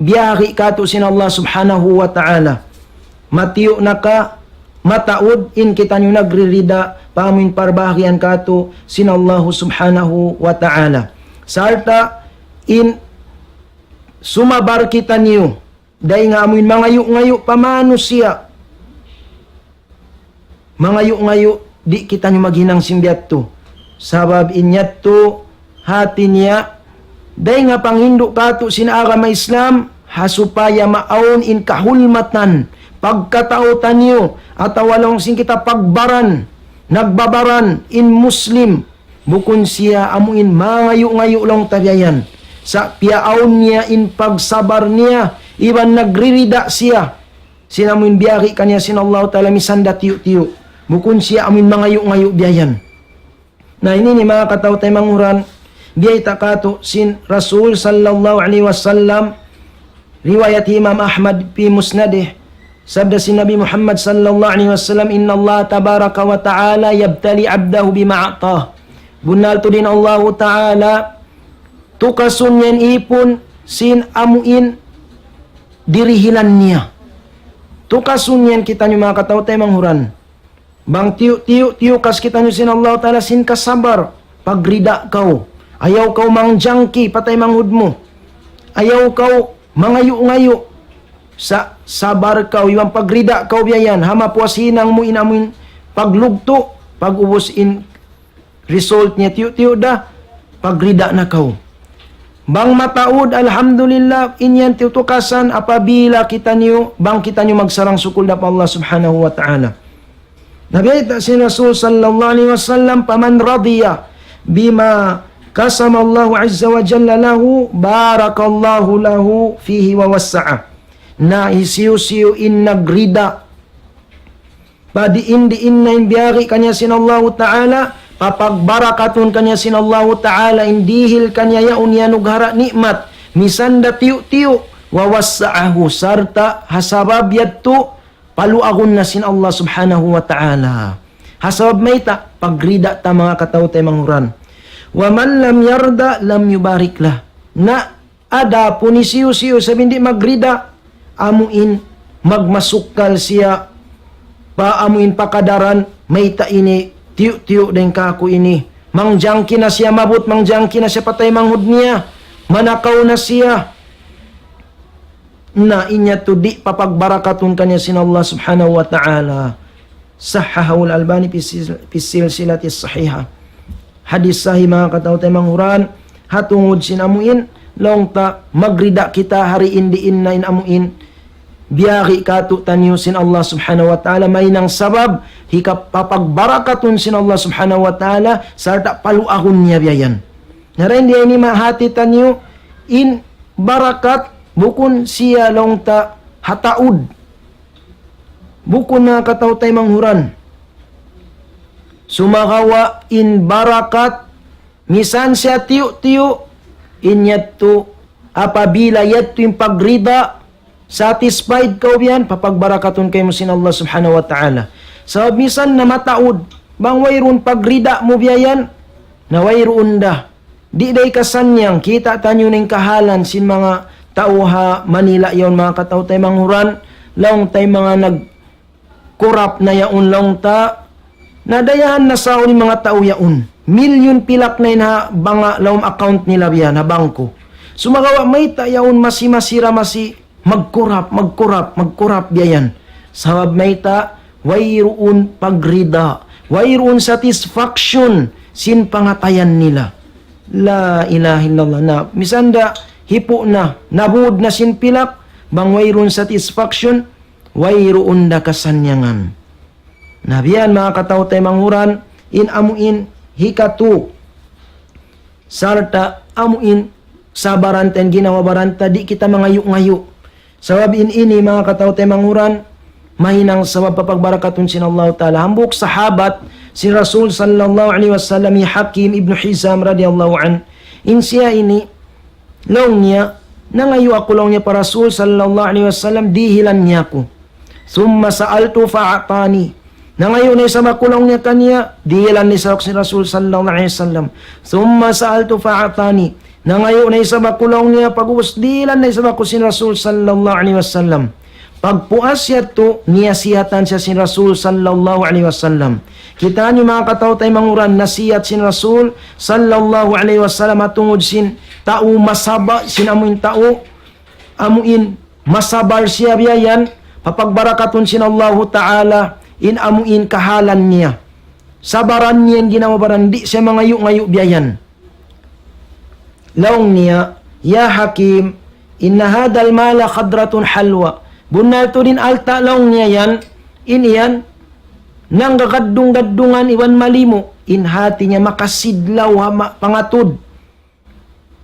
biyahagi' katu' sin Allah subhanahu wa ta'ala. Matiyu' na ka, mataud in kitaniyu nagririda pa amu in parbahagian katu' sin Allah subhanahu wa ta'ala. Sarta' in sumabar kitaniyu, dayng ha amu in mangayu'-ngayu' pa manusiya'. Mangayu'-ngayu', di' kitaniyu maghinang sin biya' yadtu. Sabab in yadtu, hati niya, dayng ha panghindu' katu' sin agama Islam, ha supaya maawn in kahulmatan, pagkatau taniyu, atawa laung sin kita pagbaran, nagbabaran, in Muslim, bukun siya amu in mangayu'-ngayu' laung ta biya' yan. Sa' piyaawn niya in pagsabar niya, iban nagririda siya sin amu in biyahagi' kaniya sin Allahu Ta'ala misan da tiyu'-tiyu'. Bukun siya amu in mangayu'-ngayu' biya' yan. Na ini ini manga kataw-taymanghuran, biyayta' katu' sin Rasul sallallahu alayhi wasallam, riwayat Imam Ahmad fi musnadih, sabda sin Nabi Muhammad sallallahu alayhi wasallam, إن الله تبارك وتعالى يبتلي عبده بما أعطاه. Bunnal tuud in Allahu Ta'ala, tukasun niya in ipun sin amu in dirihilan niya. Tukasun niya in kitaniyu manga kataw-taymanghuran. Bang tiyu'-tiyu', tiyukas kitaniyu sin Allah Ta'ala sin kasabar, pagrida kaw. Ayaw kaw mangjangki pa taymanghud mu. Ayaw kaw mangayu'-ngayu'. Sa' sabar kaw, iban pagrida kaw biya' yan. Ha mapuas hinang mu in amu in paglugtu', pag-ubus in result niya tiyu'-tiyu' da, pagrida na kaw. Bang mataud, alhamdulillah, in yan tiyu' tukasan apabila kitaniyu, bang kitaniyu magsarang-sukul da pa Allah subhanahu wa ta'ala. Na biyayta' sin Rasul sallallahu alayhi wasallam, فمن رضي بما قسم الله عز وجل له بارك الله له فيه ووسعه. Na hisiyu-siyu in nagrida pa diin-diin na in biyari kaniya sin Allahu Ta'ala, papagbarakatun kaniya sin Allahu Ta'ala in dihil kaniya yaun iyanughara' ni'mat, misan da tiyu'-tiyu', ووسعه, sarta' ha sabab yadtu paluagun na sin Allah Subhanahu wa Ta'ala. Ha sabab mayta', pagrida ta manga kataw-taymanghuran. ومن لم يرض لم يبارك له. Na adapun hisiyu-siyu isab in di' magrida, amuin magmasukkal siya pa amuin pakadaran, mayta' ini tiyu'-tiyu' dayn kāku' ini. Mangjangki na siya mabut, mangjangki na siya pa taymanghud niya, manakaw na siya. Na in yadtu di' papagbarakatun kaniya sin Allah Subhanahu wa Ta'ala. صححه الألباني في السلسلة الصحيحة. Hadis sahih manga kataw-taymanghuran, ha tungud sin amuin, laung ta magrida kita ha diin-diin na in amuin biyari kātu'niyu sin Allah Subhanahu wa Ta'ala, mahinang sabab hikapapagbarakatun sin Allah Subhanahu wa Ta'ala, sarta' paluagun niya biya' yan. Na dayn di ini mahati taniyu in barakat bukun siya laung ta ha taud. Bukun na kataw-taymanghuran. Sumagawa' in barakat, misan siya tiyu'-tiyu', in yadtu, apabila yadtu in pagrida, satisfied kaw biya' yan, papagbarakatun kaymu sin Allah Subhanahu wa Ta'ala. Sabab misan na mataud, bang wayruun pagrida mu biya' yan, na wayruun da. Di' da hikasannyang, kita' taniyu in kahalan sin manga tau ha Manila yaun manga kataw-taymanghuran, laung ta in manga nag-corrupt na yaun laung ta, na dayahan na sa in manga tau yaun. Milyun pilak na in ha banga' lawm account nila biya' yan ha bangko. Sumagawa' mayta' yaun masi-masi ra masi mag-corrupt, mag-corrupt, mag-corrupt biya' yan. Sabab mayta', wayruun pagrida, wayruun satisfaction sin pangatayan nila. La ilaha illallah. Na, misan da hipu' na, nabud na sin pilak, bang wayruun satisfaction, wayruun da kasannyangan. Na biya' yan manga kataw-taymanghuran, in amuin hikatu. Sarta' amuin sabaran ta in ginhawa-baran ta, di' kita mangayu'-ngayu'. Sabab in ini manga kataw-taymanghuran, mahinang sabab papagbarakatun sin Allah Ta'ala. Hambuuk sahabat sin Rasul sallallahu alayhi wasallam, hi Hakim ibn Hizam radiyallahu anhu. In siya ini, laung niya, nangayu' aku laung niya pa Rasul sallallahu alayhi wasallam, dihilan niya aku. ثم سألت فأعطاني. Nangayu' na isab aku laung niya kaniya, dihilan na isab aku sin Rasul sallallahu alayhi wasallam. ثم سألت فأعطاني. Nangayu' na isab aku laung niya, pag'ubus dihilan na isab aku sin Rasul sallallahu alayhi wasallam. Pagpuas yadtu, niyasihatan siya sin Rasul sallallahu alayhi wasallam. Kita' niyu manga kataw-taymanghuran, nasihat sin Rasul sallallahu alayhi wasallam ha tungud sin tau masaba, sin amuin tau, amuin masabar siya biya' yan, papagbarakatun sin Allahu Ta'ala in amuin kahalan niya. Sabaran niya in ginhawa-baran, di' siya mangayu'-ngayu' biya' yan. Laung niya, يا حكيم، إن هذا المال خضرة حلوة. Bunnal tuud in alta' laung niya yan, in yan, nanggaddung-gaddungan iban malimu, in hati niya makasidlaw ha ma-, pangatud.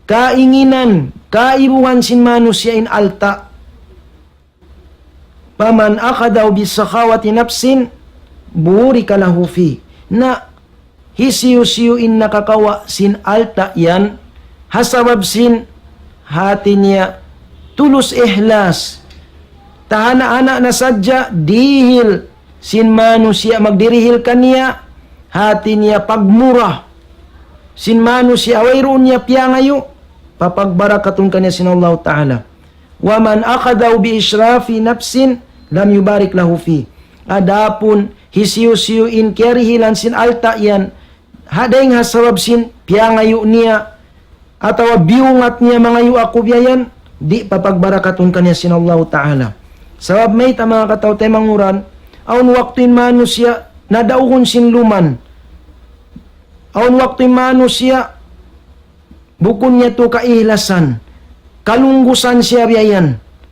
Kainginan, kaibugan sin manusiya' in alta'. فمن أخذه بسخاوة نفس بورك له فيه. Na hisiyu-siyu in nakakawa' sin alta' yan, ha sabab sin hati niya tulus ihlas, tahana-hana na sadja dihil sin manusiya' magdirihil kaniya, hati niya pagmura sin manusiya' wayruun niya piyangayu', papagbarakatun kaniya sin Allahu Ta'ala. ومن أخذه بإسراف نفس لم يبارك له فيه. Adapun hisiyu-siyu in kiyarihilan sin alta' yan, ha dayng ha sabab sin piyangayu' niya, atawa biyungat niya mangayu' aku biya' yan, di' papagbarakatun kaniya sin Allahu Ta'ala. Sabab mayta' manga kataw-taymanghuran, awn waktu in manusiya' nadaugun sin luman. Awn waktu in manusiya' bukun niya tu kaihlasan, kalunggusan siya biya' yan.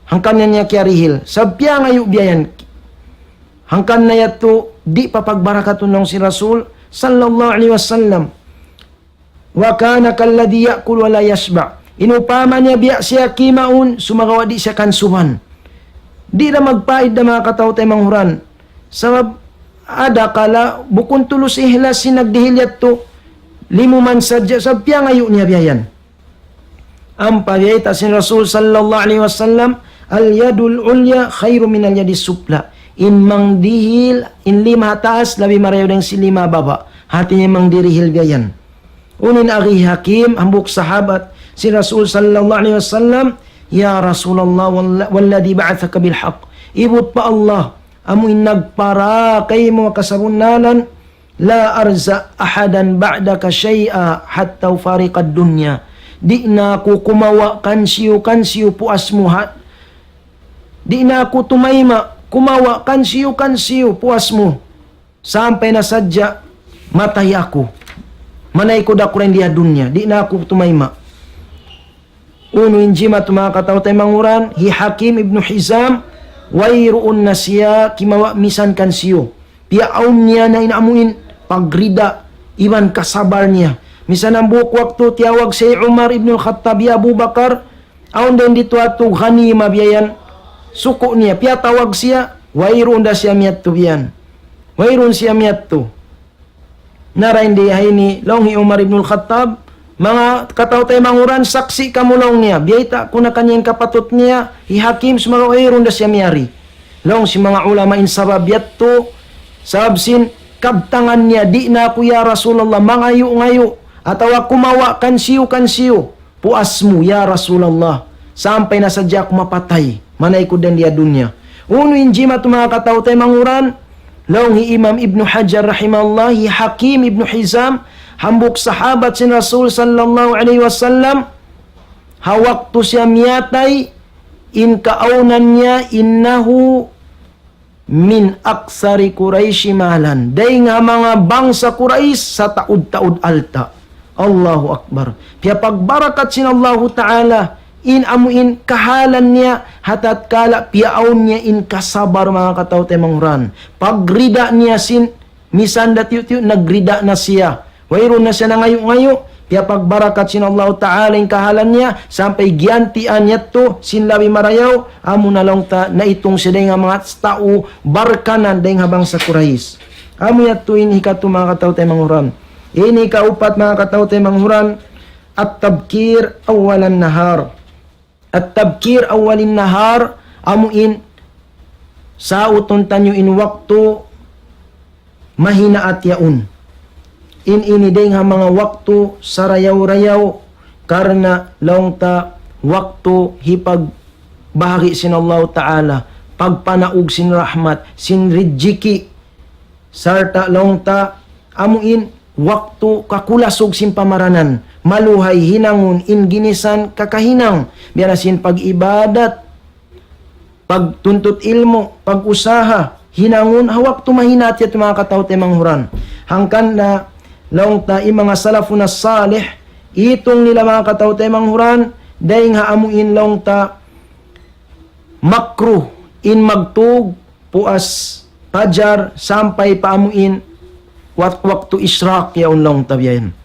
Hangkan niya kiyarihil, sabab piyangayu' biya' yan. Hangkan na yadtu di' papagbarakatun laung sin Rasul sallallahu alayhi wasallam. وكان كالذي يأكل ولا يشبع. In upama niya biya' siya kimaun, sumagawa' di' siya kansuban. Di' da magpaid da manga kataw-taymanghuran. Sabab, ada kala, bukun tulus ihlas sin nagdihil yadtu, limuman sadja, sabab piyangayu' niya biya' yan. Ampa biyayta' sin Rasul sallallahu alayhi wasallam, اليد العليا خير من اليد السفلى. In mangdihil, in lima ha taas, labi marayaw dayn sin lima ha baba'. Hati niya mangdirihil biya' yan. Unu in agi Hakim, hambuuk sahabat, sin Rasul sallallahu alayhi wasallam, يا رسول الله والذي بعثك بالحق. Ibut pa Allah, amu in nagpara kaymu kasabunnalan, لا أرزق أحدا بعدك شيئا حتى أفارق الدنيا. Di' na aku kumawa' kansiyu-kansiyu puas mu ha. Di' na aku tumayma' kumawa' kansiyu-kansiyu puas mu. Sampay na sadja matay aku. Manaykud aku dayn di ha dunya. Di' na aku tumayma'. Unu in jimatu manga kataw-taymanghuran, hi Hakim ibnu Hizam, wayruun na siya kimawa' misan kansiyu. Piyaawn niya na in amu in pagrida iban kasabar niya. Misan hambuuk waktu tiyawag siya hi Umar ibnul Khattab, "Ya Abu Bakar, awn dayn ditu atu ghanima biya' yan." Suku' niya, piyatawag siya, wayruun da siya miyadtu biya' yan. Wayruun siya miyadtu. Na dayn di ha ini, laung hi Umar ibnul Khattab, manga kataw-taymanghuran, saksi' kamu laung niya. Biyayta' ku na kaniya in kapatut niya, hi Hakim, sumagawa' wayruun da siya miyari. Laung sin manga ulama in sabab yadtu, sabab sin kabtangan niya, di' na aku ya Rasulullah, mangayu'-ngayu', atawa kumawa' kansiyu-kansiyu. Puas mu, ya Rasulullah, sampay na sadja aku mapatay, manaykud dayn di ha dunya. Unu in jimatu manga kataw-taymanghuran, laung hi Imam Ibnu Hajar rahimahullah, hi Hakim ibnu Hizam, hambuuk sahabat sin Rasul sallallahu alayhi wasallam, ha waktu siya miyatay, in kaawnan niya, إنه من أكثر قريش مالا. Dayn ha manga bangsa Quraysh sataud-taud alta'. Allahu Akbar. Piyapagbarakat sin Allahu Ta'ala in amu in kahalan niya, ha tatkala piyaawn niya in kasabar manga kataw-taymanghuran. Pagrida niya sin misan da tiyu'-tiyu' nagrida na siya. Wayruun na siya nangayu'-ngayu', piyapagbarakat sin Allahu Ta'ala in kahalan niya, sampay giyantian yadtu sin labi marayaw, amu na laung ta naitung siya dayn ha manga tau barkanan dayn ha bangsa Quraysh. Amu yadtu in hikatu manga kataw-taymanghuran. In hikaupat manga kataw-taymanghuran, التبكير أول النهار. التبكير أول النهار, amu in sautun taniyu in waktu mahinaat yaun. In ini dayn ha manga waktu sarayaw-rayaw, karna' laung ta waktu hipagbahagi' sin Allahu Ta'ala, pagpanaug sin rahmat, sin rijiki', sarta' laung ta amu in waktu kakulasug sin pamaranan, maluhay hinangun in ginisan kakahinang, biya' na sin pag-ibadat, pagtuntut ilmu', pag-usaha, hinangun ha waktu mahinaat yadtu manga kataw-taymanghuran. Hangkan na laung ta in manga salafun as-salih, itung nila manga kataw-taymanghuran, dayn ha amu in laung ta makruh in magtug puas pajar sampay pa amu in wak-, waktu ishraq yaun laung ta biya' yan.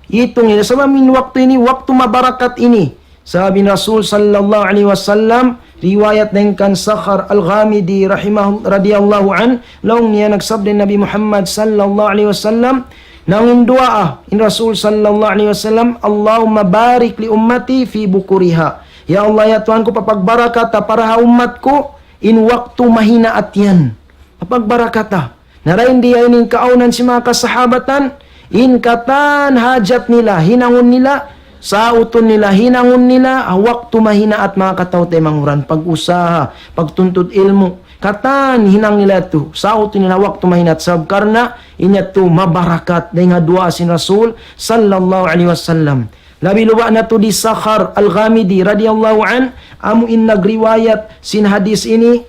Itung nila, sabab in waktu ini waktu mabarakat ini. Sabab in Rasul sallallahu alayhi wasallam, riwayat dayn kan Sakhar Al-Ghamidi rahimahu-, radiyallahu anhu, laung niya nagsabda in Nabi Muhammad sallallahu alayhi wasallam, nahinduwaa in Rasul sallallahu alayhi wasallam, اللهم بارك لأمتي في بكورها. Ya Allah, ya Tuhan ku, papagbarakata para ha ummat ku in waktu mahinaat yan. Papagbarakata. Na dayn di ha ini in kaawnan sin manga kasahabatan, in katan hajat nila, hinangun nila, sautun nila, hinangun nila, ha waktu mahinaat manga kataw-taymanghuran, pag-usaha, pagtuntut ilmu', katan hinang nila yadtu, sautun nila waktu mahinaat, sabab karna' in yadtu mabarakat, dayn ha duwaa sin Rasul, sallallahu alayhi wasallam. Labi luba' na tuud hi Sakhar Al-Ghamidi, radiyallahu anhu, amu in nagriwayat sin hadis ini,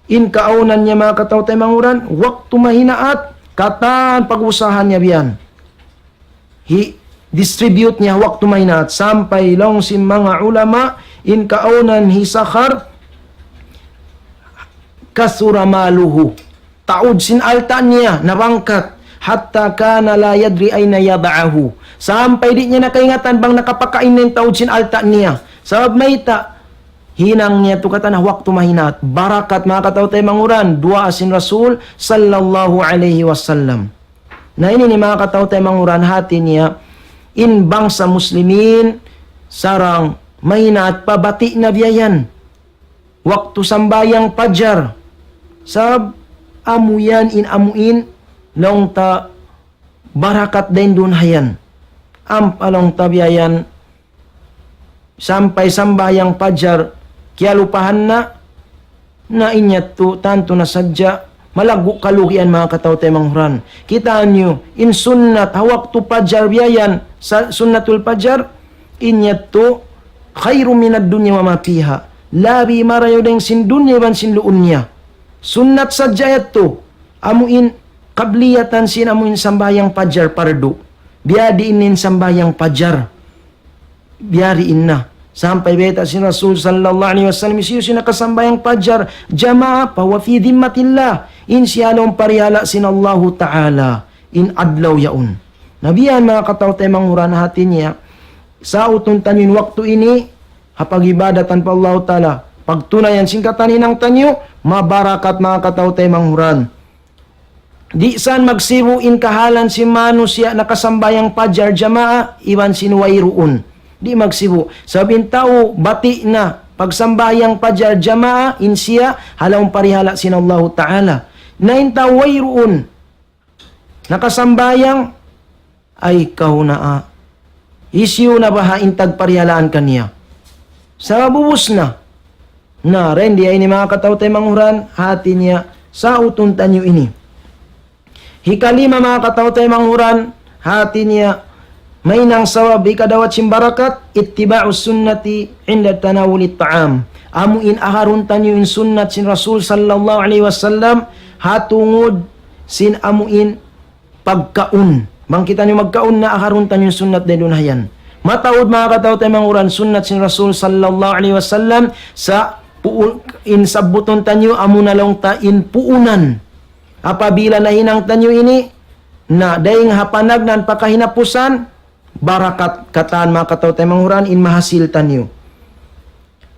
in kaawnan niya manga kataw-taymanghuran, waktu mahinaat, katan pag-usaha niya biya' yan. Hi-distribute niya waktu mahinaat, sampay laung sin manga ulama, in kaawnan hi Sakhar, كثر ماله. Taud sin alta' niya, nabangkat. حتى كان لا يدري أين يضعه. Sampay di' niya na kaingatan bang nakapakain na in taud sin alta' niya. Sabab mayta', hinang niya tu katan ha waktu mahinaat. Barakat, manga kataw-taymanghuran, duwaa sin Rasul sallallahu alayhi wasallam. Na ini ini, manga kataw-taymanghuran, hati niya, in bangsa muslimin, sarang mahinaat pa bati' na biya' yan. Waktu sambahayang pajar. Sabab amu yan in amu in, laung ta, barakat dayn duun ha yan. Ampa laung ta biya' yan, sampay sambahayang pajar, kiyalupahan na, na in yadtu, tantu na sadja, malaggu' kalugian, manga kataw-taymanghuran. Kitaa niyu, in sunnat, ha waktu pajar biya' yan, sa-, sunnatul pajar, in yadtu, خير من الدنيا وما فيها. Labi marayaw dayn sin dunya iban sin luun niya. Sunnat sadja yadtu, amu in kabliyatan sin amu in sambahayang pajar pardu. Biya' diin in sambahayang pajar. Biya' diin na. Sampay bayta' sin Rasul sallallahu alayhi wasallam, hisiyu-siyu in nakasambahayang pajar jamaa, فهو في ذمة الله. In siya ha lawm parihala' sin Allahu Ta'ala. In adlaw yaun. Na biya' yan, manga kataw-taymanghuran, hati niya, sautun taniyu in waktu ini, ha pag-ibadatan pa Allahu Ta'ala. Pagtunayan sin katan hinang taniyu, mabarakat, manga kataw-taymanghuran. Di' san magsibu' in kahalan sin manusiya' nakasambahayang pajar jamaa iban sin wayruun. Di' magsibu'. Sabab in tau bati' na pagsambahayang pajar jamaa, in siya ha lawm parihala' sin Allahu Ta'ala. Na in tau wayruun nakasambahayang, ay kahunaa. Hisiyu na baha' in tagparihalaan kaniya? Sabab ubus na. Na, dayn diya ini, manga kataw-taymanghuran, hati niya, sautun taniyu ini. Hikalima, manga kataw-taymanghuran, hati niya, mahinang sabab hikadawat sin barakat, اتباع السنة عند تناول الطعام. Amu in agarun taniyu in sunnat sin Rasul sallallahu alayhi wasallam, ha tungud sin amu in pagkaun. Bang kitaniyu magkaun, na agarun taniyu in sunnat dayn duun ha yan. Mataud, manga kataw-taymanghuran, sunnat sin Rasul sallallahu alayhi wasallam, sa' puun, in sabbutun taniyu, amu na laung ta in puunan. Apabila nahinang taniyu ini, na dayn ha panagnaan pa kahinapusan, barakat katan, manga kataw-taymanghuran, in mahasil taniyu.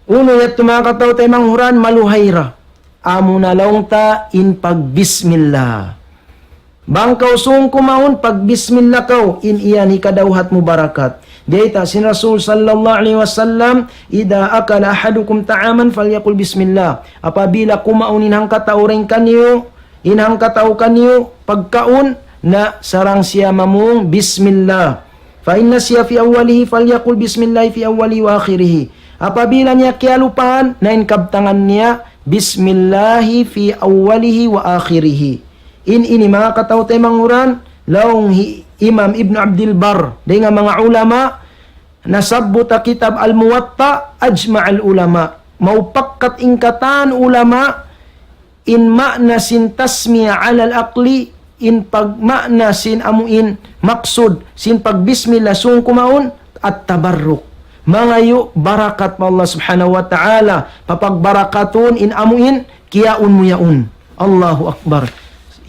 Unu yadtu, manga kataw-taymanghuran, maluhay ra. Amu na laung ta in pagbismillah. Bang kaw sūng kumaun, pagbismillah kaw, in yan hikadawhat mu barakat. Bayta' sin Rasul sallallahu alayhi wasallam, إذا أكل أحدكم طعاما فليقل بسم الله. Apabila kumaun in hangkatau dayn kaniyu, in hangkatau kaniyu, pagkaun, na sarang siya mamung bismillah. فإن نسي في أوله فليقل بسم الله في أوله وآخره. Apabila niya kiyalupahan, na in kabtangan niya, بسم الله في أوله وآخره. In ini, manga kataw-taymanghuran, laung hi Imam Ibn Abdul Barr, dayn ha manga ulama, nasabbut ha kitab Al-Muwatta, أجمع العلماء. Maupakat in katan ulama, in maana sin tasmiya alal akli, in pagmaana sin amu in maksud sin pagbismillah sūng kumaun, at-tabarruk. Mangayu' barakat pa Allah Subhanahu wa Ta'ala, papagbarakatun in amu in kiyaun mu yaun. Allahu Akbar.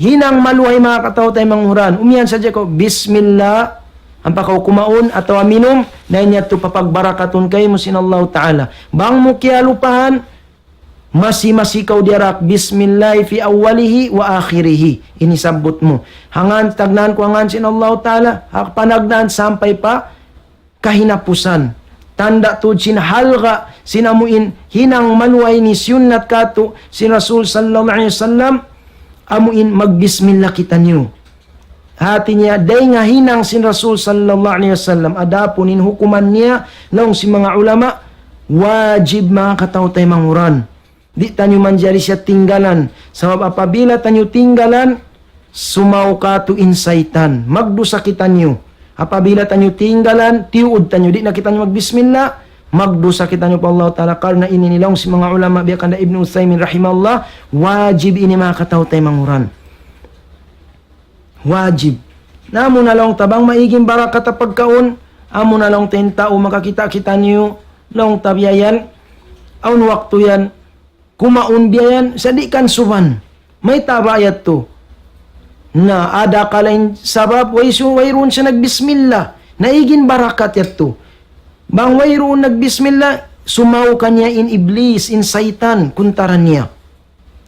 Hinang maluhay, manga kataw-taymanghuran. Umiyan sadja kaw, bismillah, ampa kaw kumaun atawa minum, na in yadtu papagbarakatun kaymu sin Allahu Ta'ala. Bang mu kiyalupahan, masi-masi kaw diyarak, بسم الله في أوله وآخره. Ini sabbut mu. Ha ngan, tagnaan ku ha ngan sin Allahu Ta'ala, ha panagnaan sampay pa kahinapusan. Tanda' tuud sin halga', sin amu in hinang maluhay ini siyunnat kātu' sin Rasul sallallahu alayhi wasallam, amu in magbismillah kitaniyu. Hati niya, dayn ha hinang sin Rasul sallallahu alayhi wasallam. Adapun in hukuman niya, laung sin manga ulama, wajib, manga kataw-taymanghuran. Di' taniyu manjari siya tinggalan. Sabab apabila taniyu tinggalan, sumaw kātu' in saytan. Magdusa kitaniyu. Apabila taniyu tinggalan, tiyuud taniyu. Di' na kitaniyu magbismillah, magdusa kitaniyu pa Allah Ta'ala. Karna' ini in laung sin manga ulama, biya' kanda Ibnu Uthaymin rahimahullah, wajib ini, manga kataw-taymanghuran. Wajib. Na amu na laung ta bang maig in barakat ha pagkaun, amu na laung ta in tau makakita' kitaniyu, laung ta biya' yan, awn waktu yan, kumaun biya' yan, sa' di' kan suban. Mayta' ba yadtu? Na, ada kala in sabab, way su-, wayruun siya nagbismillah. Na ig in barakat yadtu. Bang wayruun nagbismillah, sumaw kaniya in Iblis, in saytan, kuntara niya.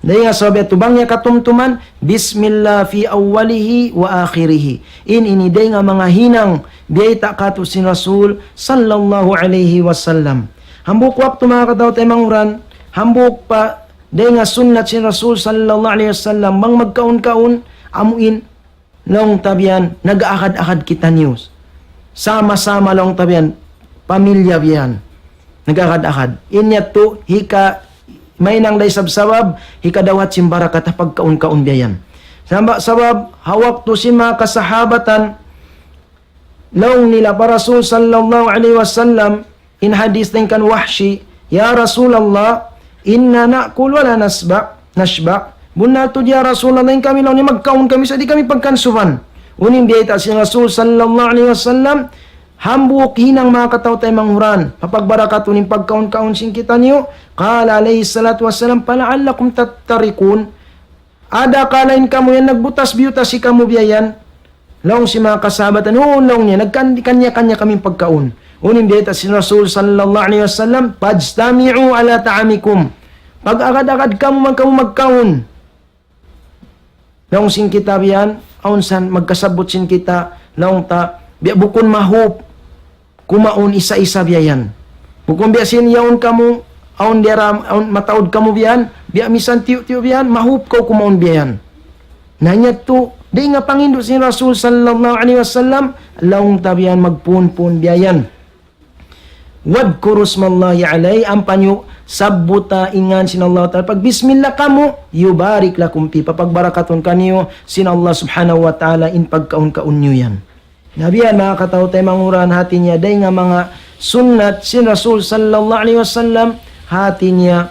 Dayn ha sabab yadtu bang niya katumtuman, بسم الله في أوله وآخره. In ini dayn ha manga hinang biyayta' kātu' sin Rasul sallallahu alayhi wasallam. Hambuuk waktu manga kataw-taymanghuran, hambuuk pa dayn ha sunnat sin Rasul sallallahu alayhi wasallam, bang magkaun-kaun, amuin laung ta biyan, nag-aagad-agad kitaniyu. Sama-sama laung ta biyan, pamilya biyan. Nag-aagad-agad. In yadtu, hika, mahinang da isab sabab, hikadawhat sin barakat ha pagkaun-kaun biya' yan. Sabab, sabab, ha waktu sin manga kasahabatan, laung nila pa Rasul sallallahu alayhi wasallam, in hadith dayn kan Wahshi, يا رسول الله، إنا نأكل ولا نشبع، نشبع. Bunnal tuud ya Rasulullah, in kami laung niya magkaun kami, sa' di' kami pagkansuban. Unu in biyayta' sin Rasul sallallahu alayhi wasallam, hambuuk hinang manga kataw-taymanghuran, papagbarakatun in pagkaun-kaun sin kitaniyu. قال عليه الصلاة والسلام: فلعلكم تتركون. Adakala in kamu yan nagbutas-biyutas kamu biya' yan. Laung sin manga kasahabatan, "Huun," laung niya, "nagkan-, kanya-kanya kami pagkaun." Unu in biyayta' sin Rasul sallallahu alayhi wasallam, فاجتمعوا على طعامكم. Pag-agad-agad kamu man kamu magkaun. Laung sin kita biya' yan, awn san magkasabbut sin kita, laung ta, biya' bukun mahup kumaun isa-isa biya' yan. Bukun biya' sin yaun kamu, awn diyara, awn mataud kamu biya' yan, biya' misan tiyu'-tiyu' biya' yan, mahup kaw kumaun biya' yan. Na in yadtu, dayn ha pangindu' sin Rasul sallallahu alayhi wasallam, laung ta biya' yan, magpuun-puun biya' yan. واذكروا اسم الله عليه, ampa niyu sabbuta in ngan sin Allah Ta'ala. Pag bismillah kamu, يبارك لكم فيه. Papagbarakatun kaniyu sin Allah Subhanahu wa Ta'ala in pagkaun-kaun niyu yan. Na biya' yan manga kataw-taymanghuran, hati niya dayn ha manga sunnat sin Rasul sallallahu alayhi wasallam, hati niya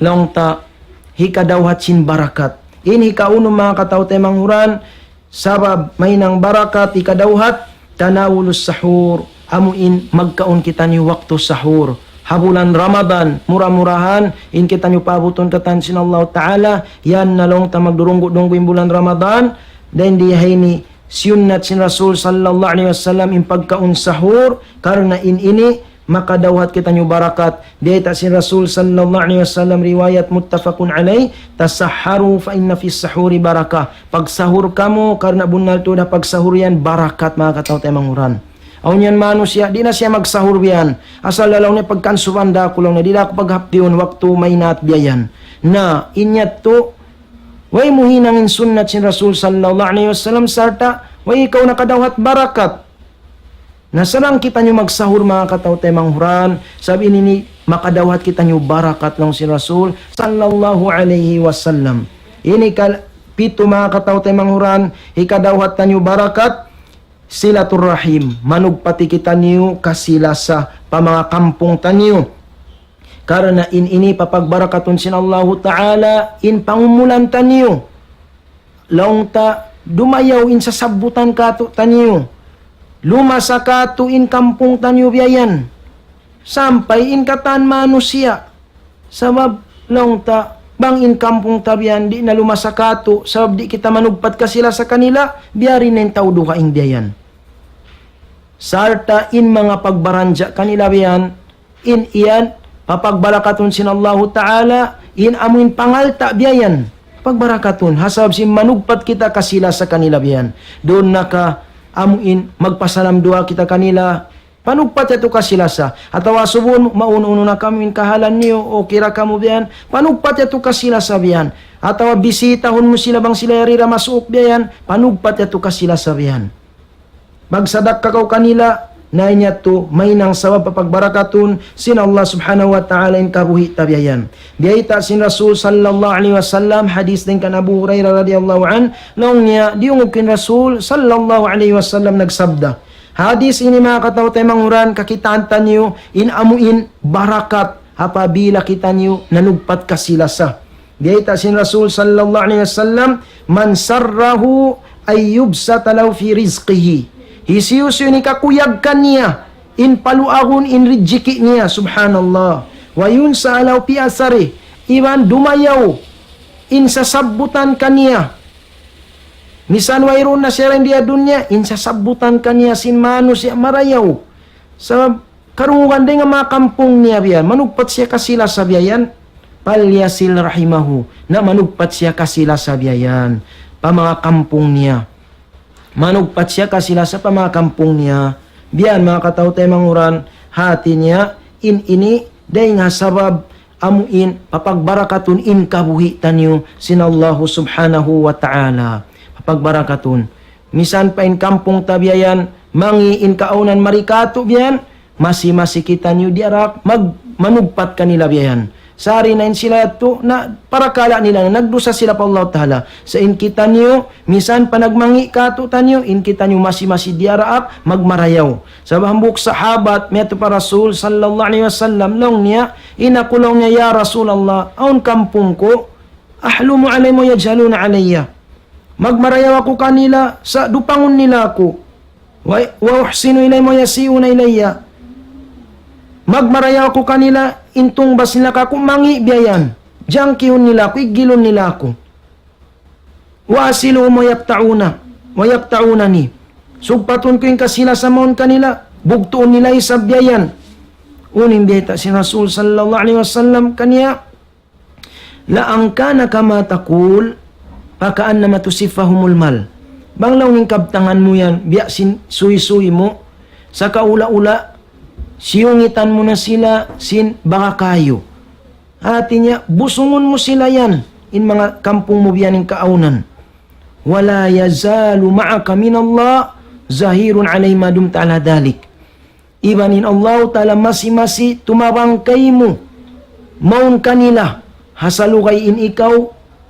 laung ta hikadawhat sin barakat. In hikaunum manga kataw-taymanghuran, sabab mahinang barakat hikadawhat, تناول السحور, amu in magkaun kitaniyu waktu sahur. Ha bulan Ramadan, mura-murahan, in kitaniyu paabutun katan sin Allah Ta'ala, yan na laung ta magdurunggu'-dunggu' in bulan Ramadan, dayn di ha ini, siyunnat sin Rasul sallallahu alayhi wasallam in pagkaun sahur, karna' in ini, makadawhat kitaniyu barakat. Biyayta' sin Rasul sallallahu alayhi wasallam, riwayat muttafaqun alayh, تسحروا فإن في السحور بركة. Pagsahur kamu, karna' bunnal tuud ha pagsahur yan barakat, manga kataw-taymanghuran. Awn yan manusiya', di' na siya magsahur biya' yan. Asal laung niya pagkansuban da aku, laung niya, di' da aku paghapdiun waktu maynaat biya' yan. Na, in yadtu, way mu hinang in sunnat sin Rasul sallallahu alayhi wasallam, sarta' way kaw nakadawhat barakat. Na sarang kitaniyu magsahur, manga kataw-taymanghuran, sabab in ini makadawhat kitaniyu barakat laung sin Rasul sallallahu alayhi wasallam. Ini kapitu, manga kataw-taymanghuran, hikadawhat taniyu barakat, صلة الرحم, manugpati kitaniyu kasilasa pa manga kampung taniyu. Karna' in ini papagbarakatun sin Allahu Ta'ala in pangumulan taniyu. Laung ta, dumayaw in sasabbutan kātu'niyu. Lumasa kātu' in kampung taniyu biya' yan. Sampay in katan manusiya'. Sabab laung ta, bang in kampung ta biya' yan, di' na lumasa kātu', sabab di' kita manugpat kasilasa kanila, biya' diin in tau dugaing biya' yan. Sarta' in manga pagbaranja' kanila biya' yan, in yan, papagbarakatun sin Allahu Ta'ala, in amu in pangalta' biya' yan. Pagbarakatun, ha sabab sin manugpat kita kasilasa kanila biya' yan. Duun na ka, amu in magpasalam duwaa kita kanila, panugpat yadtu kasilasa. Atawa subun, maunu-unu na kamu in kahalan niyu, okay ra kamu biya' yan, panugpat yadtu kasilasa biya' yan. Atawa bisitahun mu sila bang sila yari ra masuuk biya' yan, panugpat yadtu kasilasa biya' yan. Magsadakka kaw kanila, na in yadtu, mahinang sabab papagbarakatun sin Allah Subhanahu wa Ta'ala in kabuhi' ta biya' yan. Biyayta' sin Rasul sallallahu alayhi wasallam, hadith dayn kan Abu Hurairah radiyallahu anhu, laung niya, diyungug ku in Rasul sallallahu alayhi wasallam nagsabda. Hadith ini manga kataw-taymanghuran, kakitaan taniyu, in amu in barakat, apabila kitaniyu nanugpat kasilasa. Biyayta' sin Rasul sallallahu alayhi wasallam, من سره أن يبسط له في رزقه. Hisiyu-siyu in hikakuyag kaniya, in paluagun in rijiki' niya, subhanallah. وينسأ له في أثره. Iban dumayaw in sasabbutan kaniya. Misan wayruun na siya dayn di ha dunya, in sasabbutan kaniya sin manusiya' marayaw. Sabab karungugan dayn ha manga kampung niya biya' yan. Manugpat siya kasi-lasa biya' yan. فليصل رحمه. Na manugpat siya kasi-lasa biya' yan pa manga kampung niya. Manugpat siya kasi-lasa pa manga kampung niya. Biya' yan manga kataw-taymanghuran, hati niya, in ini, dayn ha sabab amu in papagbarakatun in kabuhi' taniyu sin Allahu Subhanahu wa Ta'ala. Papagbarakatun. Misan pa in kampung ta biya' yan, mangi' in kaawnan mari katu' biya' yan, masi-masi kitaniyu diyara mag-, manugpat kanila biya' yan. Sari na in sila yadtu, na parakala' nila, na nagdusa sila pa Allah Ta'ala. Sa' in kitaniyu, misan pa nagmangi' katu' taniyu, in kitaniyu masi-masi diyara magmarayaw. Sabab hambuuk sahabat, miyadtu pa Rasul sallallahu alayhi wasallam, laung niya, in aku laung niya, "Ya Rasulullah, awn kampung ku, أحلم عليهم ويجهلون علي. Magmarayaw aku kanila, sa' dupangun nila aku. و، وأحسن إليهم ويسيئون إلي. Magmarayaw aku kanila, in tungbas nila kaku' mangi' biya' yan. Jangkihun nila aku, iggilun nila aku. وأصلهم ويقطعون، ويقطعونني. Sugpatun ku in kasi-lasa mawn kanila, bugtuun nila isab biya' yan." Unu in bayta' sin Rasul sallallahu alayhi wasallam kaniya, لأن كان كما تقول فكأنما تسفهم المال. Bang laung in kabtangan mu yan, biya' sin suysuy mu, sakaula-ula, siyungitan mu na sila sin bara kayu. Hati niya, busungun mu sila yan, in manga kampung mu biya' yan in kaawnan. ولا يزال معك من الله ظهير عليهم ما دمت على ذلك. Iban in Allahu Ta'ala masi-masi tumabang kaymu, mawn kanila, ha salugay in ikaw,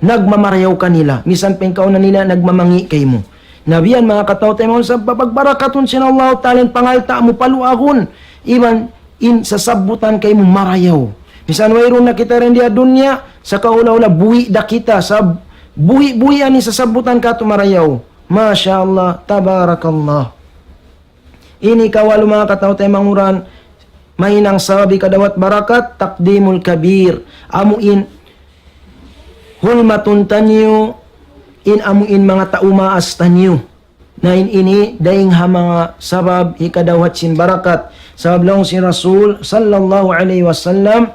nagmamarayaw kanila, misan pa in kaawnan nila, nagmamangi' kaymu. Na biya' yan, manga kataw-taymanghuran, sa' papagbarakatun sin Allahu Ta'ala in pangalta' mu paluagun, iban in sasabbutan kaymu marayaw. Misan wayruun na kita dayn di ha dunya, sakaula-ula buhi' da kita, sa' buhi'-buhian in sasabbutan katu' marayaw. Masha Allah, tabarakallah. Ini kawalu, manga kataw-taymanghuran, mahinang sabab hikadawhat barakat, تقديم الكبير. Amu in hulmatun taniyu, in amu in manga tau maas taniyu. Na in ini, dayn ha manga sabab hikadawhat sin barakat. Sabab laung sin Rasul sallallahu alayhi wasallam,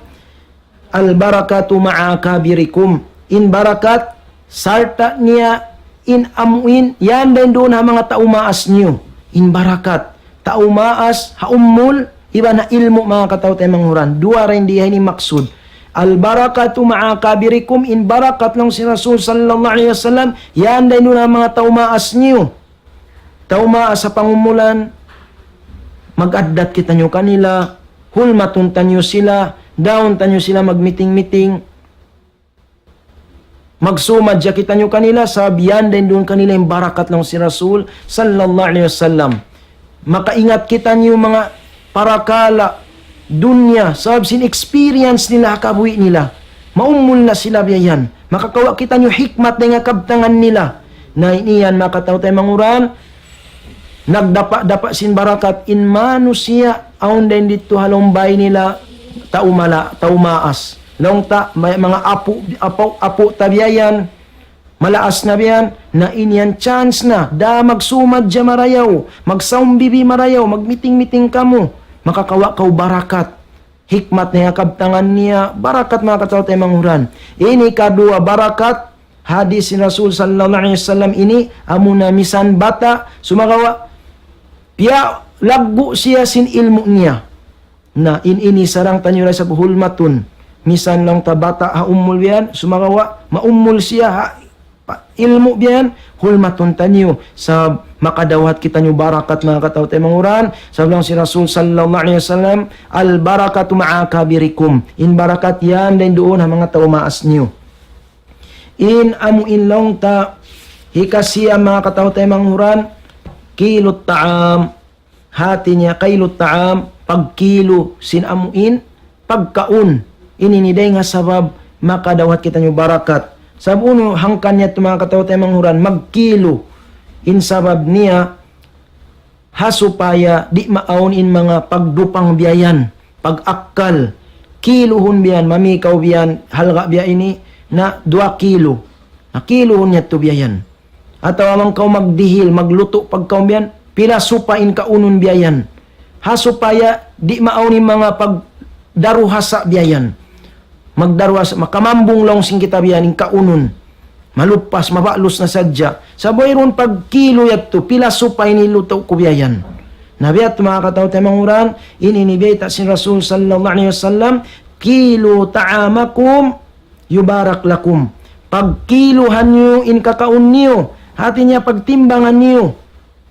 البركة مع أكابركم. In barakat, sarta' niya in amu in, yan dayn duun ha manga tau maas niyu. In barakat, tau maas, ha umul, iban ha ilmu', manga kataw-taymanghuran. Duwa ra in di ha ini maksud. البركة مع أكابركم, in barakat laung sin Rasul sallallahu alayhi wasallam, yan dayn duun ha manga tau maas niyu. Tau maas ha pangumulan, mag-addat kitaniyu kanila, hulmatun taniyu sila, daun taniyu sila magmiting-miting, magsumadja kitaniyu kanila, sabab yan dayn duun kanila in barakat laung sin Rasul sallallahu alayhi wasallam. Makaingat kitaniyu manga parakala' dunya, sabab sin experience nila ha kabuhi' nila. Maumul na sila biya' yan. Makakawa' kitaniyu hikmat dayn ha kabtangan nila. Na in yan, manga kataw-taymanghuran, nagdapa'-dapa' sin barakat in manusiya' awn dayn didtu ha lawm bay nila tau mala-, tau maas. Laung ta, may manga apu', apu', apu' ta biya' yan, malaas na biya' yan, na in yan chance na, da magsumadja marayaw, magsaumbibi marayaw, magmiting-miting kamu, makakawa' kaw barakat. Hikmat niya, kabtangan niya, barakat, manga kataw-taymanghuran. Ini kaduwa barakat, hadis sin Rasul sallallahu alayhi wasallam ini, amuna misan bata', sumagawa', piyalaggu' siya sin ilmu' niya. Na in ini sarang taniyu ra isab hulmatun. Misan laung ta bata' ha umul biya' yan, sumagawa' maumul siya ha pa-, ilmu' biya' yan, hulmatun taniyu. Sabab makadawhat kitaniyu barakat, manga kataw-taymanghuran. Sabab laung sin Rasul sallallahu alayhi wasallam, البركة مع أكابركم. In barakat yan dayn duun ha manga tau maas niyu. In amu in laung ta hikasiyam, manga kataw-taymanghuran, كيل الطعام. Hati niya, كيل الطعام, pagkilu sin amu in pagkaun. Ini ini dayn ha sabab makadawhat kitaniyu barakat. Sabab unu hangkan niya tu, manga kataw-taymanghuran, magkilu. In sabab niya, ha supaya di' maawn in manga pagdupang biya' yan, pag-akkal. Kiluhun biya' yan, mami kaw biya' yan, halga' biya' ini, na duwa kilu. Na kiluhun niya tu biya' yan. Atawa bang kaw magdihil, maglutu' pagkaun biya' yan, pila supa in kaunun biya' yan. ha supaya di' maawn in manga pagdaruhasa biya' yan. Magdaruhasa, makamambung laung sin kita biya' yan in kaunun. Malupas, maba'lus na sadja. Sa' wayruun pagkilu yadtu, pila supay nilutu' ku biya' yan. Na biya' yadtu manga kataw-taymanghuran, ini in biyayta' sin Rasul sallallahu alayhi wasallam, "Kilu ta'amakum yubarak lakum." Pagkiluhan niyu in kakaun niyu, hati niya pagtimbangan niyu,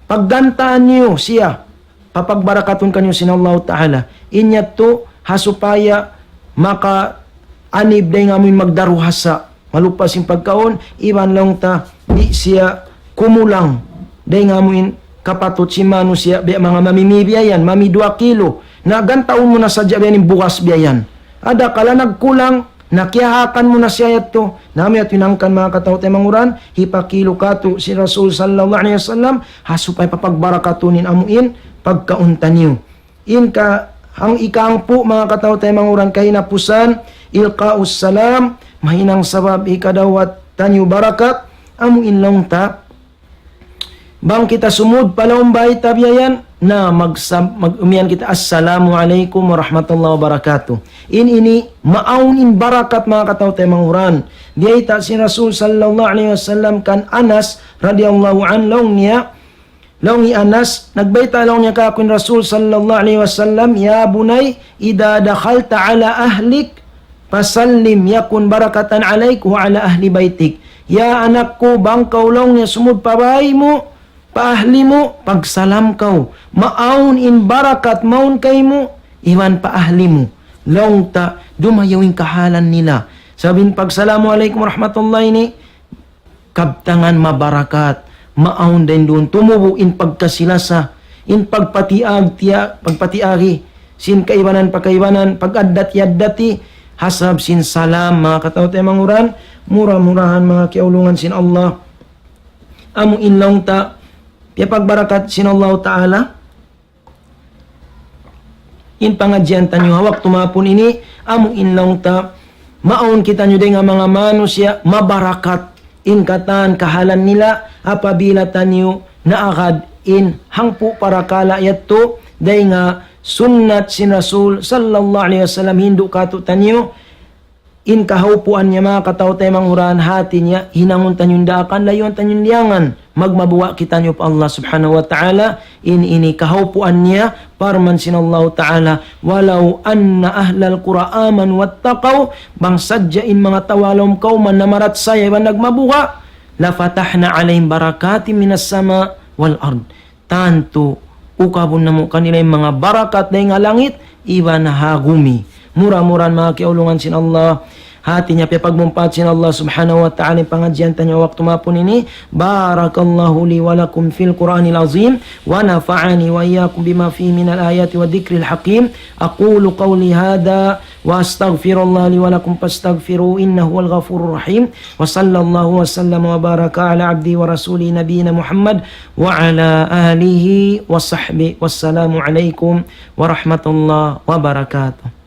paggantaan niyu siya, papagbarakatun kaniyu sin Allahu Ta'ala. In yadtu, ha supaya makaanib dayn ha amu in magdaruhasa, malupas in pagkaun, iban laung ta, di' siya kumulang dayn ha amu in kapatut sin manusiya', biya' manga mamimi biya' yan, mami duwa kilo. Na gantaun mu na sadja biya' yan in bugas biya' yan. Adakala nagkulang, na kiyahakan mu na siya yadtu. Na amu yadtu in hangkan manga kataw-taymanghuran, hipakilu katu' sin Rasul sallallahu alayhi wasallam, ha supaya papagbarakatun in amu in pagkaun taniyu. In ka, hang ikahangpu' manga kataw-taymanghuran kahinapusan, ilqa'us salam, mahinang sabab hikadawat taniyu barakat, amu in laung ta, bang kita sumud pa lawm bay ta biya' yan, na magsab-, mag-, umiyan kita, "Assalamu alaykum warahmatullahi wabarakatuh." In ini, maawn in barakat manga kataw-taymanghuran. Biyayta' sin Rasul sallallahu alayhi wasallam kan Anas radiyallahu anhu laung niya, laung hi Anas, nagbayta' laung niya kāku' in Rasul sallallahu alayhi wasallam, "Ya bunay, idha dakhalta ala ahlik, fasallim yakun barakatan alayk wa ala ahli baytik." Ya anak ku, bang kaw laung niya sumud pa bay mu, pa ahli mu, pagsalam kaw. Maawn in barakat mawn kaymu, iban pa ahli mu. Laung ta, dumayaw in kahalan nila. Sabab in pag-salamu alaykum warahmatullahi ini, kabtangan mabarakat, maawn dayn duun tumubu' in pagkasi-lasa, in pagpatiag tiya-, pagpatiagi, sin kaibanan pa kaibanan, pag-addat-addati, ha sabab sin salam, manga kataw-taymanghuran, mura-murahan manga kiyaulungan sin Allah. Amu in laung ta, piyapagbarakat sin Allah Ta'ala, in pangadjian taniyu ha waktu mahapun ini, amu in laung ta, maawn kitaniyu dayn ha manga manusiya' mabarakat in katan kahalan nila apabila taniyu naagad in hangpu' parakala' yadtu dayn ha sunnat sin Rasul sallallahu alayhi wasallam hindu' katu' taniyu. In kahaupuan niya manga kataw-taymanghuran, hati niya, hinangun taniyu in daakan, layuan taniyu in liyangan, magmabuga' kitaniyu pa Allah subhanahu wa ta'ala. In ini kahaupuan niya, parman sin Allahu ta'ala, "Walaw anna ahlal qura amanu wattaqaw," bang sadja in manga tau ha lawm kawman namarachaya iban nagmabuga', "lafatahna alayhim barakatin minas sama' wal ard." Tantu, ukabun namu' kanila in manga barakat dayn ha langit iban ha gumi. Mura-murahan manga kiyaulungan sin Allah. Hati niya piyapagmumpaat sin Allah subhanahu wa ta'ala in pangadjian taniyu waktu mahapun ini. بارك الله لي ولكم في القرآن العظيم ونفعني وإياكم بما فيه من الآيات والذكر الحكيم. أقول قولي هذا وأستغفر الله لي ولكم فاستغفروه إنه هو الغفور الرحيم. وصلى الله وسلم وبارك على عبده ورسوله نبينا محمد وعلى آله وصحبه. والسلام عليكم ورحمة الله وبركاته.